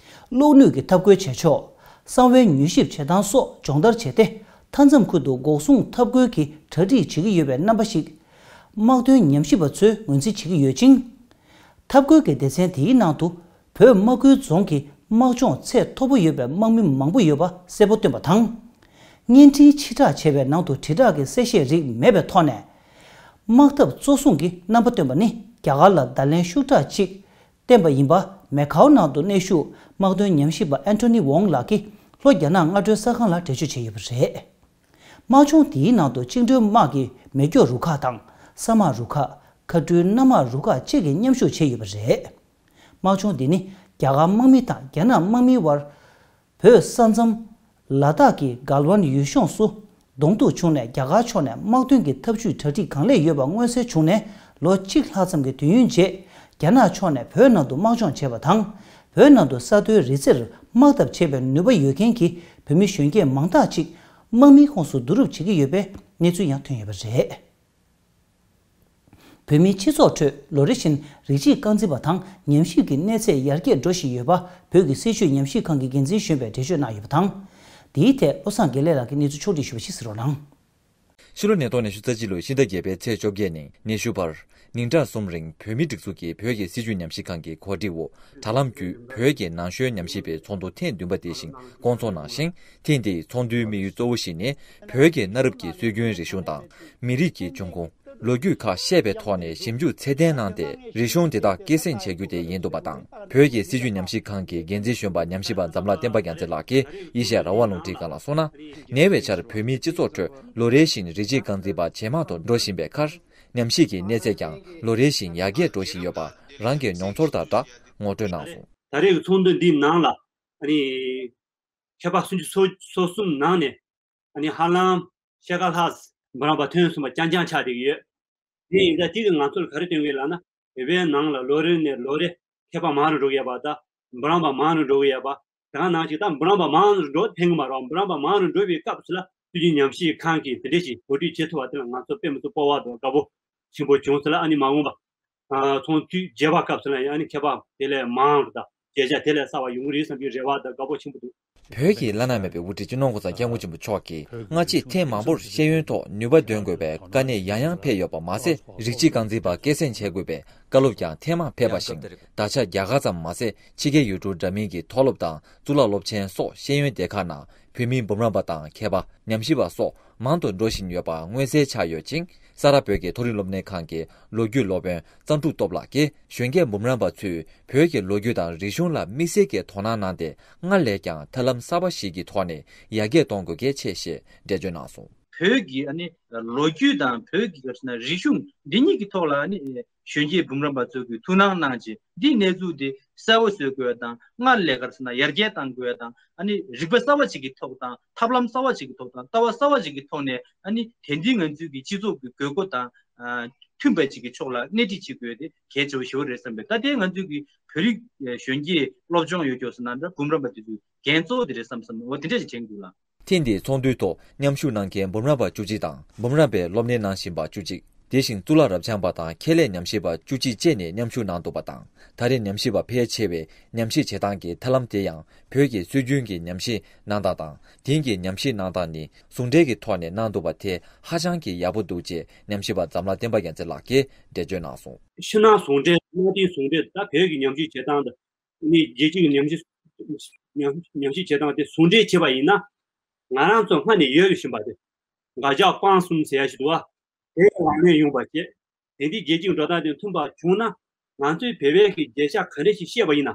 གློག་ནུས་ཀྱི་འཐབ་རྒོལ་བྱེད་ཕྱོགས། གསང་བའི་མྱུལ་ཞིབ་བྱེད་སྟངས་སོགས་སྦྱོང་བརྡར་བྱས་ཏེ། མཐའ་མཚམས་ཁུལ་དུ་འགོག་སྲུང་འཐབ་རྒོལ་གྱི་གྲ་སྒྲིག་བྱེད་ཀྱི་ཡོད་པའི་རྣམ་པ་ཞིག་དམག་དོན་ཉམས་ཞིབ་པ་ཚོས་ངོས་འཛིན་བྱེད་ཀྱི་ཡོད་ཅིང་། འཐབ་རྒོལ་གྱི་སྡེ་ཚན་དེའི་ནང་དུ་བོད་དམག་ཁུལ་རྫོང་གི་དམག་སྦྱོང་ཚད་མཐོ་པོ་ཡོད་པའི་དམག་མི་མང་པོ་ཡོད་པ་གསལ་པོ་བཏོན་པ་དང་། བརྙན་འཕྲིན་ཕྱིར་བསྒྲགས་བྱས་པའི་ནང་དུ་དྲིལ་བསྒྲགས་ཀྱི་གསལ་བཤད་རིགས་མེད་པའི་ཐོག་ནས། དམག་འཐབ་གཙོ་བཟུང་གི་རྣམ་པ་བཏོན་པ་ནི་རྒྱ་གར་ལ་བརྡ་ལན་ཤུགས་དྲག་ཅིག་བསྟན་པ་ཡིན་པ། མེ་ཁའོ་ནང་དུ་གནས་བཞུགས་དམག་དོན་ཉམས་ཞིབ་པ་ཨན་ཐོ་ནི་ཝོང་ལགས་ཀྱིས་ལྷོ་རྒྱ་ནག་སྔ་དྲོའི་གསར་ཁང་ལ་འགྲེལ་བརྗོད་བྱས་ཡོད་པ་རེད། དམག་སྦྱོང་འདིའི་ནང་དུ་བཅིངས་འགྲོལ་དམག་གི་མེ་སྒྱོགས་རུ་ཁག་དང་ས་དམག་རུ་ཁག་མཁའ་འགྲུལ་གནམ་དམག་རུ་ཁག་བཅས་ཀྱིས་མཉམ་ཞུགས་བྱས་ཡོད་པ་རེད། དམག་སྦྱོང་འདི་ནི་རྒྱ་གར་དམག་མི་དང་རྒྱ་ནག་དམག་མིའི་དབར་བོད་ས་མཚམས་ལ་དྭགས་ཀྱི་གལ་ཝན་ཡུལ་ལྗོངས་སུ་གདོང་ཐུག་བྱུང་ནས། རྒྱ་གར་ཕྱོགས་ནས་དམག་དོན་གྱི་ཐབས་ཇུས་གྲ་སྒྲིག་གང་ལེགས་ཡོད་པ་མངོན་གསལ་བྱུང་ནས། ལོ་གཅིག་ལྷག་ཙམ་གྱི་དུས་ཡུན་རྗེས་རྒྱ་ནག་ཕྱོགས་ནས་བོད་ནང་དུ་དམག་སྦྱོང་བྱས་པ་དང་། བོད་ནང་དུ་ས་མཐོའི་རི་རྩེར་དམག་འཐབ་བྱེད་པའི་ནུས་པ་ཡོད་མཁན་གྱི་བོད་མི་གཞོན་སྐྱེས་མང་དག་ཅིག་དམག་མིའི་ཁོངས་སུ་བསྡུ་རུབ་བྱེད་ཀྱི་ཡོད་པའི་གནས་ཚུལ་ཡང་ཐོན་ཡོད་པ་རེད། བོད་མིའི་སྤྱི་ཚོགས་ཁྲོད་ལོ་རེ་བཞིན་རིགས་གཅིག་རྐང་འཛིན་པ་དང་ཉམས་ཞིབ་ཀྱི་གནས་ཚད་ཡར་རྒྱས་འགྲོ་བཞིན་ཡོད་པ་བོད་ཀྱི་སྲིད་བྱུས་ཉམས་ཞིབ་ཁང་གི་འགན་འཛིན་གཞོན་པས་འགྲེལ་བརྗོད་གནང་ཡོད་པ་དང་། འདིའི་ཐད་བློ་བཟང་དགེ་ལེགས་ལགས་ཀྱིས་གནས་ཚུལ་ཕྱོགས་བསྒྲིགས་ཞུས་པ་ཞིག་གསན་རོགས་གནང་། ཕྱི་ལོ་ཉིས་སྟོང་ཉི་ཤུ་རྩ་གཅིག་ལོའི་ཕྱི་ཟླ་བརྒྱད་པའི་ཚེས་བཅོ་བརྒྱད་ཉིན་ཉི་ཤུ་པར་ཉིན་གྲངས་གསུམ་རིང་བོད་མིའི་སྒྲིག་འཛུགས་ཀྱི་བོད་ཀྱི་སྲིད་བྱུས་ཉམས་ཞིབ་ཁང་གི་གོ་སྒྲིག་འོག་དྲ་ལམ་བརྒྱུད་བོད་ཀྱི་ནང་ཆོས་ཉམས་ཞིབ་པའི་ཚོགས་འདུ་ཐེངས་བདུན་པ་དེ་བཞིན་བསྐོང་ཚོགས་གནང་ཞིང་། ཐེངས་འདིའི་ཚོགས་འདུའི་དམིགས་ཡུལ་གཙོ་བོ་ཞིག་ནི་བོད་ཀྱི་གནའ་རབས་ཀྱི་སྲོལ་རྒྱུན་རིག་གཞུང་དང་མི་རིགས་ཀྱི་འབྱུང་ཁུངས། ལོ་རྒྱུས་ཁག་ཤེས་པའི་ཐོག་ནས་ཞིབ་འཇུག་ཚད་ལྡན་གནང་སྟེ། རིག་གཞུང་དེ་དག་སྐྱེད་སྲིང་བྱ་རྒྱུ་དེ་ཡིན་འདུག་པ་དང་། བོད་ཀྱི་སྲིད་བྱུས་ཉམས་ཞིབ་ཁང་གི་འགན་འཛིན་གཞོན་པ་ཉམས་ཞིབ་པ་འཛམ་ལྷ་བསྟན་པ་རྒྱལ་མཚན་ལགས་ཀྱིས་ཨེ་ཤ་ཡ་རང་དབང་རླུང་འཕྲིན་ཁང་ལ་གསུངས་ན། ཉེ་བའི་ཆར་བོད་མིའི་སྤྱི་ཚོགས་ཁྲོད་ལོ་རེ་བཞིན་རིགས་གཅིག་རྐང་འཛིན་པ་ཇེ་མང་དུ་འགྲོ་བཞིན་པའི་ཁར། ཉམས་ཞིབ་ཀྱི་གནས་ཚད་ཀྱང་ལོ་རེ་བཞིན་ཡར་རྒྱས་འགྲོ་བཞིན་ཡོད་པ་རང་གི་མྱོང་ཚོར་དང་སྦྲགས་ངོ་སྤྲོད་གནང་སོང་། ད་རེས་ཀྱི་ཚོགས་འདུ་འདིའི་ནང་ལ་ཨ་ནི་མཁས་པ་སུམ་ཅུ་སོ་སོ་གསུམ་ནང་ནས། ཨ་ནི་ཧ་ལམ་ཕྱེད་ཀ་ལྷག་འབུམ་རམས་པ་ཐོན་སོང་བ་རྐྱང་རྐྱང་ཆགས་བསྡད་ཀྱི་ཡོད། དེ་ཡིན་ཙང་དེ་གིས་ང་ཚོར་ག་རེ་སྟོན་གྱི་ཡོད་ལབ་ན། བོད་པའི་ནང་ལ་ལོ་རེ་ནས་ལོ་རེ་མཁས་པ་མང་རུ་འགྲོ་གི་ཡོད་པ་དང་འབུམ་རམས་པ་མང་རུ་འགྲོ་གི་ཡོད་པ། དེ་ག་ནང་བཞིན་ད་འབུམ་རམས་པ་མང་རུ་འགྲོ་ཕན་གྱི་མ་རེད། འབུམ་རམས་པ་མང་རུ་འགྲོ་བའི་སྐབས་སུ་ལ་སྲིད་བྱུས་ཉམས་ཞིབ་ཁང་གིས་དེ་འདྲ་ཞིག་གོ་སྒྲིག་བྱེད་ཐུབ་པ་དེ་ལ་ང་ཚོ་དཔེ་མི་སྲིད་སྤོབས་པ་དང་དགའ་པོ་ཆེན་པོ་བྱུང་ཟེར་ལ། ཨ་ནི་མ་འོངས་པ། ཨ། ཚོགས་དུས་བརྗེ་བའི་སྐབས་སུ་ལ་ཡང་ཨ་ནི་མཁས་པ་དེ་ལས་མང་རུ་དང་བརྗེ་བྱ་དེ་ལས་གསར་བ་ཡོང་གི་རེད་བསམ་པའི་རེ་བ་དང་དགའ་པོ་ཆེན་པོ་འདུག། བོད་ཀྱི་བླ་ན་མེད་པའི་དབུ་ཁྲིད་སྤྱི་ནོར་༸གོང་ས་༸སྐྱབས་མགོན་ཆེན་པོ་མཆོག་གིས་སྔ་ཕྱི་ཐེངས་མང་པོར་ཤེས་ཡོན་ཐོག་ནུས་པ་འདོན་དགོས་པའི་དཀའ་གནད་ཡང་ཡང་ཕེབས་ཡོད་པ་མ་ཟད། རིགས་གཅིག་རྐང་འཛིན་པ་སྐྱེད་སྲིང་བྱེད་དགོས་པའི་བཀའ་སློབ་ཀྱང་ཐེངས་མང་ཕེབས་པ་བཞིན། ད་ཆ་རྒྱ་གར་ཙམ་མ་ཟད། ཕྱི་རྒྱལ་ཡུལ་གྲུ་འདྲ་མིན་གྱི་མཐོ་སློབ་དང་གཙུག་ལག་སློབ་ཆེན་སོགས་ཤེས་ཡོན་སྡེ་ཁག་ནང་བོད་མིའི་འབུམ་རམས་པ་དང་མཁས་པ། ཉམས་ཞིབ་པ་སོགས་མང་དུ་འགྲོ་བཞིན་ཡོད་པ་མངོན་གསལ་ཆགས་ཡོད་ཅིང་། ས་རཱ་བོད་ཀྱི་མཐོ་རིམ་སློབ་གཉེར་ཁང་གི་ལོ་རྒྱུས་སློབ་དཔོན་གཙང་ཕྲུག་སྟོབས་ལགས་ཀྱིས། གཞོན་སྐྱེས་འབུམ་རམས་པ་ཚོས་བོད་ཀྱི་ལོ་རྒྱུས་དང་རིག་གཞུང་ལ་དམིགས་བསལ་གྱི་དོ་སྣང་གནང་སྟེ། སྔར་ལས་ཀྱང་ཐབས་ལམ་གསར་པ་ཞིག་གི་ཐོག་ནས་ཡར་རྒྱས་གཏོང་དགོས་གལ་ཆེ་ཞེས་འགྲེལ་བརྗོད་གནང་སོང་། བོད་ཀྱི་ཨ་ནི་ལོ་རྒྱུས་དང་བོད་ཀྱི་ག་རེ་ཟེར་ན་རིག་གཞུང་འདི་གཉིས་ཀྱི་ཐོག་ལ་ཨ་ནི་གཞོན་སྐྱེས་འབུམ་རམས་པ་ཚོ་གིས་ཐུགས་སྣང་གནང་བྱས། འདིའི་གནས་ཚུལ་དེ་གསལ་པོ་བཟོ་དགོས་དང་། སྔར་ལས་ག་རེ་ཟེར་ན་ཡར་རྒྱས་གཏང་དགོས་དང་། ཨ་ནི་རིག་པ་གསར་པ་ཞིག་གི་ཐོག་དང་། ཐབས་ལམ་གསར་པ་ཞིག་གི་ཐོག་དང་། ལྟ་བ་གསར་པ་ཞིག་གི་ཐོག་ནས་ཨ་ནི་དེང་དུས་ང་ཚོའི་གི་སྤྱི་ཚོགས་ཀྱི་དགོས་མཁོ་དང་། ཨ། མཐུན་པ་ཅིག་གི་ཕྱོགས་ལ་སྣེ་ཁྲིད་བྱེད་དགོས་དེ་གལ་ཆེ་བོ་ཞེ་པོ་རེད་བསམ་པས། ད་ལྟའི་ང་ཚོའི་གི་བོད་རིགས་གཞོན་སྐྱེས་སློབ་སྦྱོང་ཡོད་ཀྱོག་ཟེར་ན་འདྲ། འབུམ་རམས་པ་དེ་ཚོའི་འགན་གཙོ་བོ་དེ་རེད་བསམ་བསམ། འོ་དེ་འདྲ་ཞིག་དྲན་གྱི་འདུག་ལགས། ཐེངས་འདིའི་ཚོགས་འདུའི་ཐོག་མཉམ་ཞུགས་གནང་མཁན་འབུམ་རམས་པ་བཅུ་གཅིག་དང་། འབུམ་རམས་པའི་སློབ་གཉེར་གནང་བཞིན་པ་བཅུ་གཅིག། དེ་བཞིན་གཙུག་ལག་རབ་འབྱམས་པ་དང་ཁྱད་ལས་ཉམས་ཞིབ་པ་བཅུ་གཅིག་བཅས་ནས་མཉམ་ཞུགས་གནང་འདུག་པ་དང་། ད་རེས་ཉམས་ཞིབ་པ་ཕལ་ཆེ་བས་ཉམས་ཞིབ་བྱེད་སྟངས་ཀྱི་ཐབས་ལམ་དེ་ཡང་བོད་ཀྱི་སྲོལ་རྒྱུན་གྱི་ཉམས་ཞིབ་གནང་སྟངས་དང་། དེང་གི་ཉམས་ཞིབ་གནང་སྟངས་ནི་ཟུང་འབྲེལ་གྱི་ཐོག་ནས་གནང་འདུག་པ་དེ་ཧ་ཅང་གི་ཡག་པོ་འདུག་ཅེས་ཉམས་ཞིབ་པ་འཛམ་ལྷ་བསྟན་པ་རྒྱལ་མཚན་ལགས་ཀྱིས་འགྲེལ་བརྗོད་གནང་སོང་། ཕྱི་ནང་ཟུང་འབྲེལ། གནའ་དེང་ཟུང་འབྲེལ། ད་བོད་ཀྱི་ཉམས་ཞིབ་བྱེད་སྟངས་དང་ནི་རྒྱལ་སྤྱིའི་ཉམས་ཞིབ་ཉམས་ཉམས་ཞིབ་བྱེད་སྟངས་དེ་ཟུང་འབྲེལ་བྱས་པ་ཡིན་ན། ང་རང་ཚོ་སྔ་ནས་ཡོད་བཞིན་པ་དེ། དགག་བཞག་སྤང་གསུམ་ཟེར་ཡ་ཞིག་འདུག་བ། དེ་ལ་གནས་ཡོང་བ་བྱས། དེ་འདྲའི་རྒྱལ་སྤྱིའི་འགྲོ་སྟངས་དེ་མཐུན་པ་བྱུང་ན། ང་ཚོས་བོད་པའི་གི་རྒྱལ་ཤ་ག་འདྲ་ཞིག་བཤད་པ་ཡིན་ན།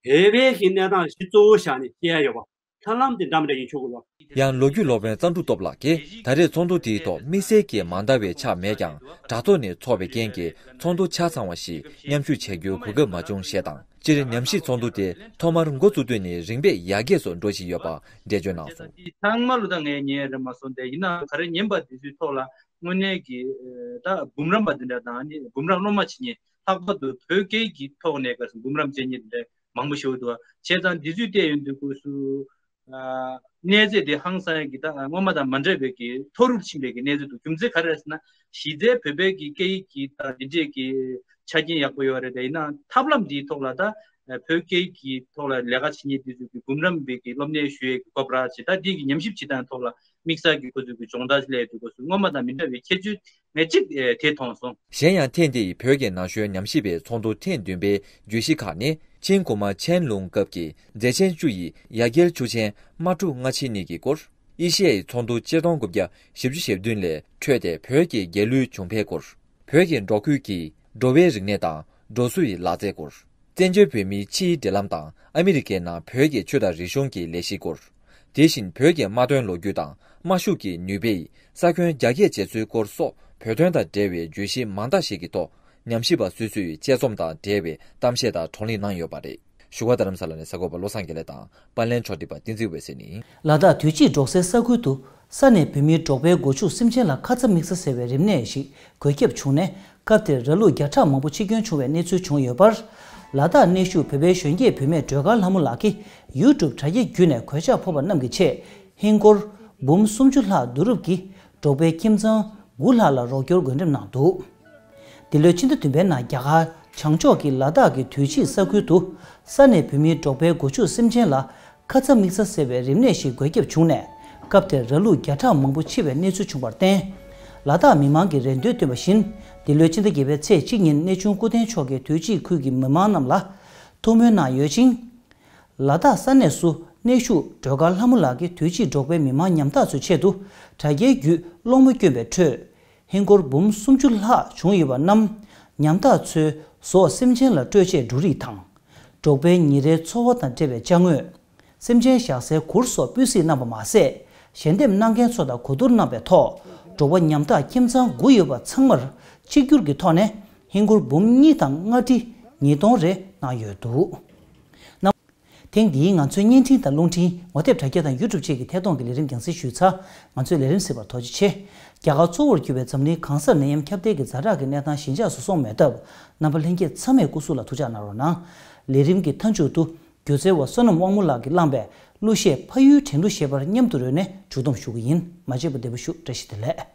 བོད་པའི་གི་གནས་སྟངས་གཞི་གཙོ་བོ་བཞག་ནས་བཤད་ཡ་ཡོད་པ། ཐབས་ལམ་དེ་འདྲ་མི་འདྲ་ཡིན་ཆོག་གི་ལོ། ཡང་ལོ་རྒྱུས་སློབ་དཔོན་བསམ་གྲུབ་སྟོབས་ལགས་ཀྱིས་ད་རེས་ཚོགས་འདུ་དེའི་ཐོག་དམིགས་བསལ་གྱི་མ་འདང་བའི་ཆ་མེད་ཀྱང་དྲ་ཐོག་ནས་ཚོགས་པའི་རྐྱེན་གྱིས་ཚོགས་འདུ་ཆ་ཚང་བ་ཞིག་མཉམ་ཞུགས་བྱ་རྒྱུའི་གོ་སྐབས་མ་བྱུང་ཞེས་དང་། སྤྱིར་ཉམས་ཞིབ་ཚོགས་འདུ་དེ་ཐོག་མར་འགོ་བཙུགས་དུས་ནས་རིམ་པས་ཡར་རྒྱས་སུ་འགྲོ་བཞིན་ཡོད་པ་འགྲེལ་བརྗོད་གནང་སོང་། ཚང་མ་ལོ་ད་ངས་ཉན་རེ་མ་སོང་སྟེ་ཡིན་ནའང་ག་རེ་ཉན་པ་དེ་ཚོའི་ཐོག་ལ་དངོས་གནས་ཀྱི་ད་འབུམ་རམས་པ་དེ་འདྲ་དང་ནི་འབུམ་རམས་སློབ་མ་བྱེད་མཁན་ལྷག་པར་དུ་བོད་སྐད་ཀྱི་ཐོག་ནས་ག་རེ་འབུམ་རམས་བྱེད་མཁན་དེ་འདྲ་མང་པོ་ཞིག་འདུག་བ། བྱས་ཙང་འདི་ཚོའི་བལྟས་ཡོང་དུས་སྐབས་སུ། ཨ། གནས་ཚད་དེ་ཧང་སང་ཡག་གི་ད་སྔོན་མ་དང་མ་འདྲ་བའི་གི་མཐོ་རུ་ཕྱིན་པའི་གི་གནས་ཚུལ་འདུག་རྒྱུ་མཚན་ག་རེ་རེད་ཟེར་ན། གཞི་རྩའི་བོད་པའི་གི་སྐད་ཡིག་གི་ད་འདི་འདྲའི་གི་ཆ་རྐྱེན་ཡག་པོ་ཡོད་རེད་དེ། ཡིན་ནའང་ཐབས་ལམ་འདིའི་ཐོག་ལ་ད་བོད་སྐད་ཡིག་གི་ཐོག་ལ་ལས་ཀ་བྱེད་མཁན་དེ་ཚོ་གི་འབུམ་རམས་པའི་གི་སློབ་གཉེར་ཞུ་ཡས་ཀྱི་སྐོར་ར་ཅིག་ད་འདི་གི་ཉམས་ཞིབ་བྱེད་སྟངས་ཐོག་ལ་དམིགས་བསལ་གྱི་ཁོ་ཚོའི་གི་སྦྱོང་བརྡར་སླེབས་དུས་སྐབས་སུ་སྔོན་མ་དང་མི་འདྲ་བའི་ཁྱད་ཆོས་ངས་གཅིག་དེ་མཐོང་སོང་། གཞན་ཡང་ཐེངས་འདིའི་བོད་ཀྱི་ན་གཞོན་ཉམས་ཞིབ་པའི་ཚོགས་འདུ་ཐེངས་བདུན་པའི་བརྗོད་གཞི་ཁག་ནི། ཆིང་གོང་མ་ཆན་ལུང་སྐབས་ཀྱི་མཛད་ཆེན་བཅུ་ཡི་ཡ་གྱལ་ཆུ་ཆེན་དམག་འཁྲུག་སྔ་ཕྱི་གཉིས་ཀྱི་སྐོར། ཨེ་ཤི་ཡའི་ཚོགས་འདུ་ཆིག་སྟོང་དགུ་བརྒྱ་བཞི་བཅུ་ཞེ་བདུན་ལས་འཕྲོས་ཏེ་བོད་ཀྱི་རྒྱལ་གླུའི་བྱུང་འཕེལ་སྐོར། བོད་ཀྱི་འབྲོག་ཁུལ་གྱི་འགྲོ་བའི་རིག་གནས་དང་འགྲོ་སོང་གི་ལག་རྩལ་སྐོར། བཙན་བྱོལ་བོད་མིའི་ཕྱིའི་འབྲེལ་ལམ་དང་ཨ་མི་རི་ཀའི་ནང་བོད་ཀྱི་ཆོས་དང་རིག་གཞུང་གི་ལས་གཞིའི་སྐོར། དེ་བཞིན་བོད་ཀྱི་དམག་དོན་ལོ་རྒྱུས་དང་དམག་ཤུགས་ཀྱི་ནུས་པས་ས་ཁྱོན་རྒྱ་སྐྱེད་བྱེད་ཚུལ་སྐོར་སོགས་བོད་དོན་དང་འབྲེལ་བའི་བརྗོད་གཞི་མང་དག་ཞིག་གི་ཐོག་ཉམས་ཞིབ་པ་སོ་སོས་དཔྱད་རྩོམ་དང་འབྲེལ་བའི་གཏམ་བཤད་དང་བགྲོ་གླེང་གནང་ཡོད་པ་རེད། བཞུགས་སྒར་རྡ་རམ་ས་ལ་ནས་གསར་འགོད་པ་བློ་བཟང་དགེ་ལེགས་དང་། པར་ལེན་ཕྱོགས་སྒྲིག་པ་བསྟན་འཛིན་འོད་ཟེར་ནི་ཡིན། ལ་དྭགས་དུས་ཅི་འབྲོག་སའི་ས་ཁུལ་དུ་ས་གནས་བོད་མིའི་འབྲོག་པའི་སྒོ་ཕྱུགས་སེམས་ཅན་ལ་ཁ་ཚ་དམིགས་ཚ་ཟེར་བའི་རིམས་ནད་ཞིག་འགོས་ཁྱབ་བྱུང་ནས། སྐབས་དེར་ར་ལུག་བརྒྱ་ཕྲག་མང་པོ་འཆི་སྐྱོན་བྱུང་བའི་གནས་ཚུལ་བྱུང་ཡོད་པར། ལ་དྭགས་གནས་བཞུགས་བོད་པའི་གཞོན་སྐྱེས་བུད་མེད་སྒྲོལ་དཀར་ལྷ་མོ་ལགས་ཀྱིས་ཡུ་ཊུབ་དྲ་རྒྱའི་བརྒྱུད་ནས་གོད་ཆག་ཕོག་པ་རྣམས་ཀྱི་ཆེད། ཧིན་སྒོར་འབུམ་སུམ་ཅུ་ལྷག་བསྡུ་རུབ་ཀྱིས་འབྲོག་པའི་ཁྱིམ་ཚང་དགུ་ལྷག་ལ་རོགས་སྐྱོར་འགོད་འགྲེམས་གནང་འདུག་འདི་ལོའི་ཕྱི་ཟླ་བདུན་པའི་ནང་རྒྱ་གར་བྱང་ཕྱོགས་ཀྱི་ལ་དྭགས་ཀྱི་དུས་ཅི་ས་ཁུལ་དུ་ས་གནས་བོད་མིའི་འབྲོག་པའི་སྒོ་ཕྱུགས་སེམས་ཅན་ལ་ཁ་ཚ་དམིགས་ཚ་ཟེར་བའི་རིམས་ནད་ཞིག་འགོས་ཁྱབ་བྱུང་ནས། སྐབས་དེར་ར་ལུག་བརྒྱ་ཕྲག་མང་པོ་འཆི་བའི་གནས་ཚུལ་བྱུང་བར་བརྟེན། ལ་དྭགས་མི་མང་གིས་རེ་འདུན་བཏོན་པ་བཞིན། འདི་ལོའི་ཕྱི་ཟླ་བརྒྱད་པའི་ཚེས་གཅིག་ཉིན་གནས་ཆུང་སྐུ་རྟེན་མཆོག་གིས་དུས་ཅི་ཁུལ་གྱི་མི་མང་རྣམས་ལ་ཐུགས་སྨོན་གནང་ཡོད་ཅིང་། ལ་དྭགས་ས་གནས་སུ་གནས་བཞུགས་སྒྲོལ་དཀར་ལྷ་མོ་ལགས་ཀྱིས་དུས་ཅི་འབྲོག་པའི་མི་མང་ཉམ་ཐག་ཚོའི་ཆེད་དུ་དྲ་རྒྱའི་བརྒྱུད་སློང་མོ་བསྐྱོན་པའི་ཁྲོད། ཧིན་སྒོར་འབུམ་སུམ་ཅུ་ལྷག་བྱུང་ཡོད་པ་རྣམས་ཉམ་ཐག་ཚོའི་ཟོག་སེམས་ཅན་ལ་སྤྲོད་ཆེད་འབྲུ་རིགས་དང་། འབྲོག་པའི་ཉིན་རེའི་འཚོ་བ་དང་འབྲེལ་བའི་ཅ་དངོས། སེམས་ཅན་བཞག་སའི་གུར་སོགས་སྤུས་གཟིགས་གནང་པ་མ་ཟད། ཞལ་འདེབས་གནང་མཁན་ཚོ་དང་གོ་བསྡུར་གནང་པའི་ཐོག་འབྲོག་པ་ཉམ་ཐག་ཁྱིམ་ཚང་དགུ་ཡོད་པ་ཚང་མར་གཅིག་གྱུར་གྱི་ཐོག་ནས་ཧིན་སྒོར་འབུམ་གཉིས་དང་ལྔ་ཁྲི་ཉིས་སྟོང་རེ་གནང་ཡོད་འདུག་ཐེངས་འདིའི་ང་ཚོའི་བརྙན་འཕྲིན་དང་རླུང་འཕྲིན། ངོ་དེབ་དྲ་རྒྱ་དང་ཡུ་ཊུབ་བཅས་ཀྱི་ཐད་གཏོང་གི་ལས་རིམ་རྒྱང་སྲིང་ཞུས་ཚར། ང་ཚོའི་ལས་རིམ་གཟིགས་པར་ཐུགས་རྗེ་ཆེ། རྒྱ་གར་གཙོ་བོར་གྱུར་པའི་འཛམ་གླིང་གང་སར་ནད་ཡམས་ཁྱབ་གདལ་གྱི་ཛ་དྲག་གི་གནས་སྟངས་ཞི་འཇགས་སུ་སོང་མེད་སྟབས། རྣམ་པ་ལྷན་རྒྱས་ཚང་མས་སྐུ་གཟུགས་ལ་ཐུགས་ཅག་གནང་རོགས་གནང་། ལས་རིམ་གྱི་མཐའ་མཇུག་ཏུ། སྒྱུ་རྩལ་བ་བསོད་ནམས་དབང་མོ་ལགས་ཀྱིས་བླངས་པའི་གླུ་གཞས་ཕ་ཡུལ་དྲན་གླུ་ཞེས་པར་མཉམ་དུ་རོལ་ནས་མཇུག་བསྡོམས་ཞུ་གི་ཡིན། མ་བརྗེད་པར་བདེ་པོ་བཞུགས། བཀྲ་ཤིས་བདེ་ལེགས།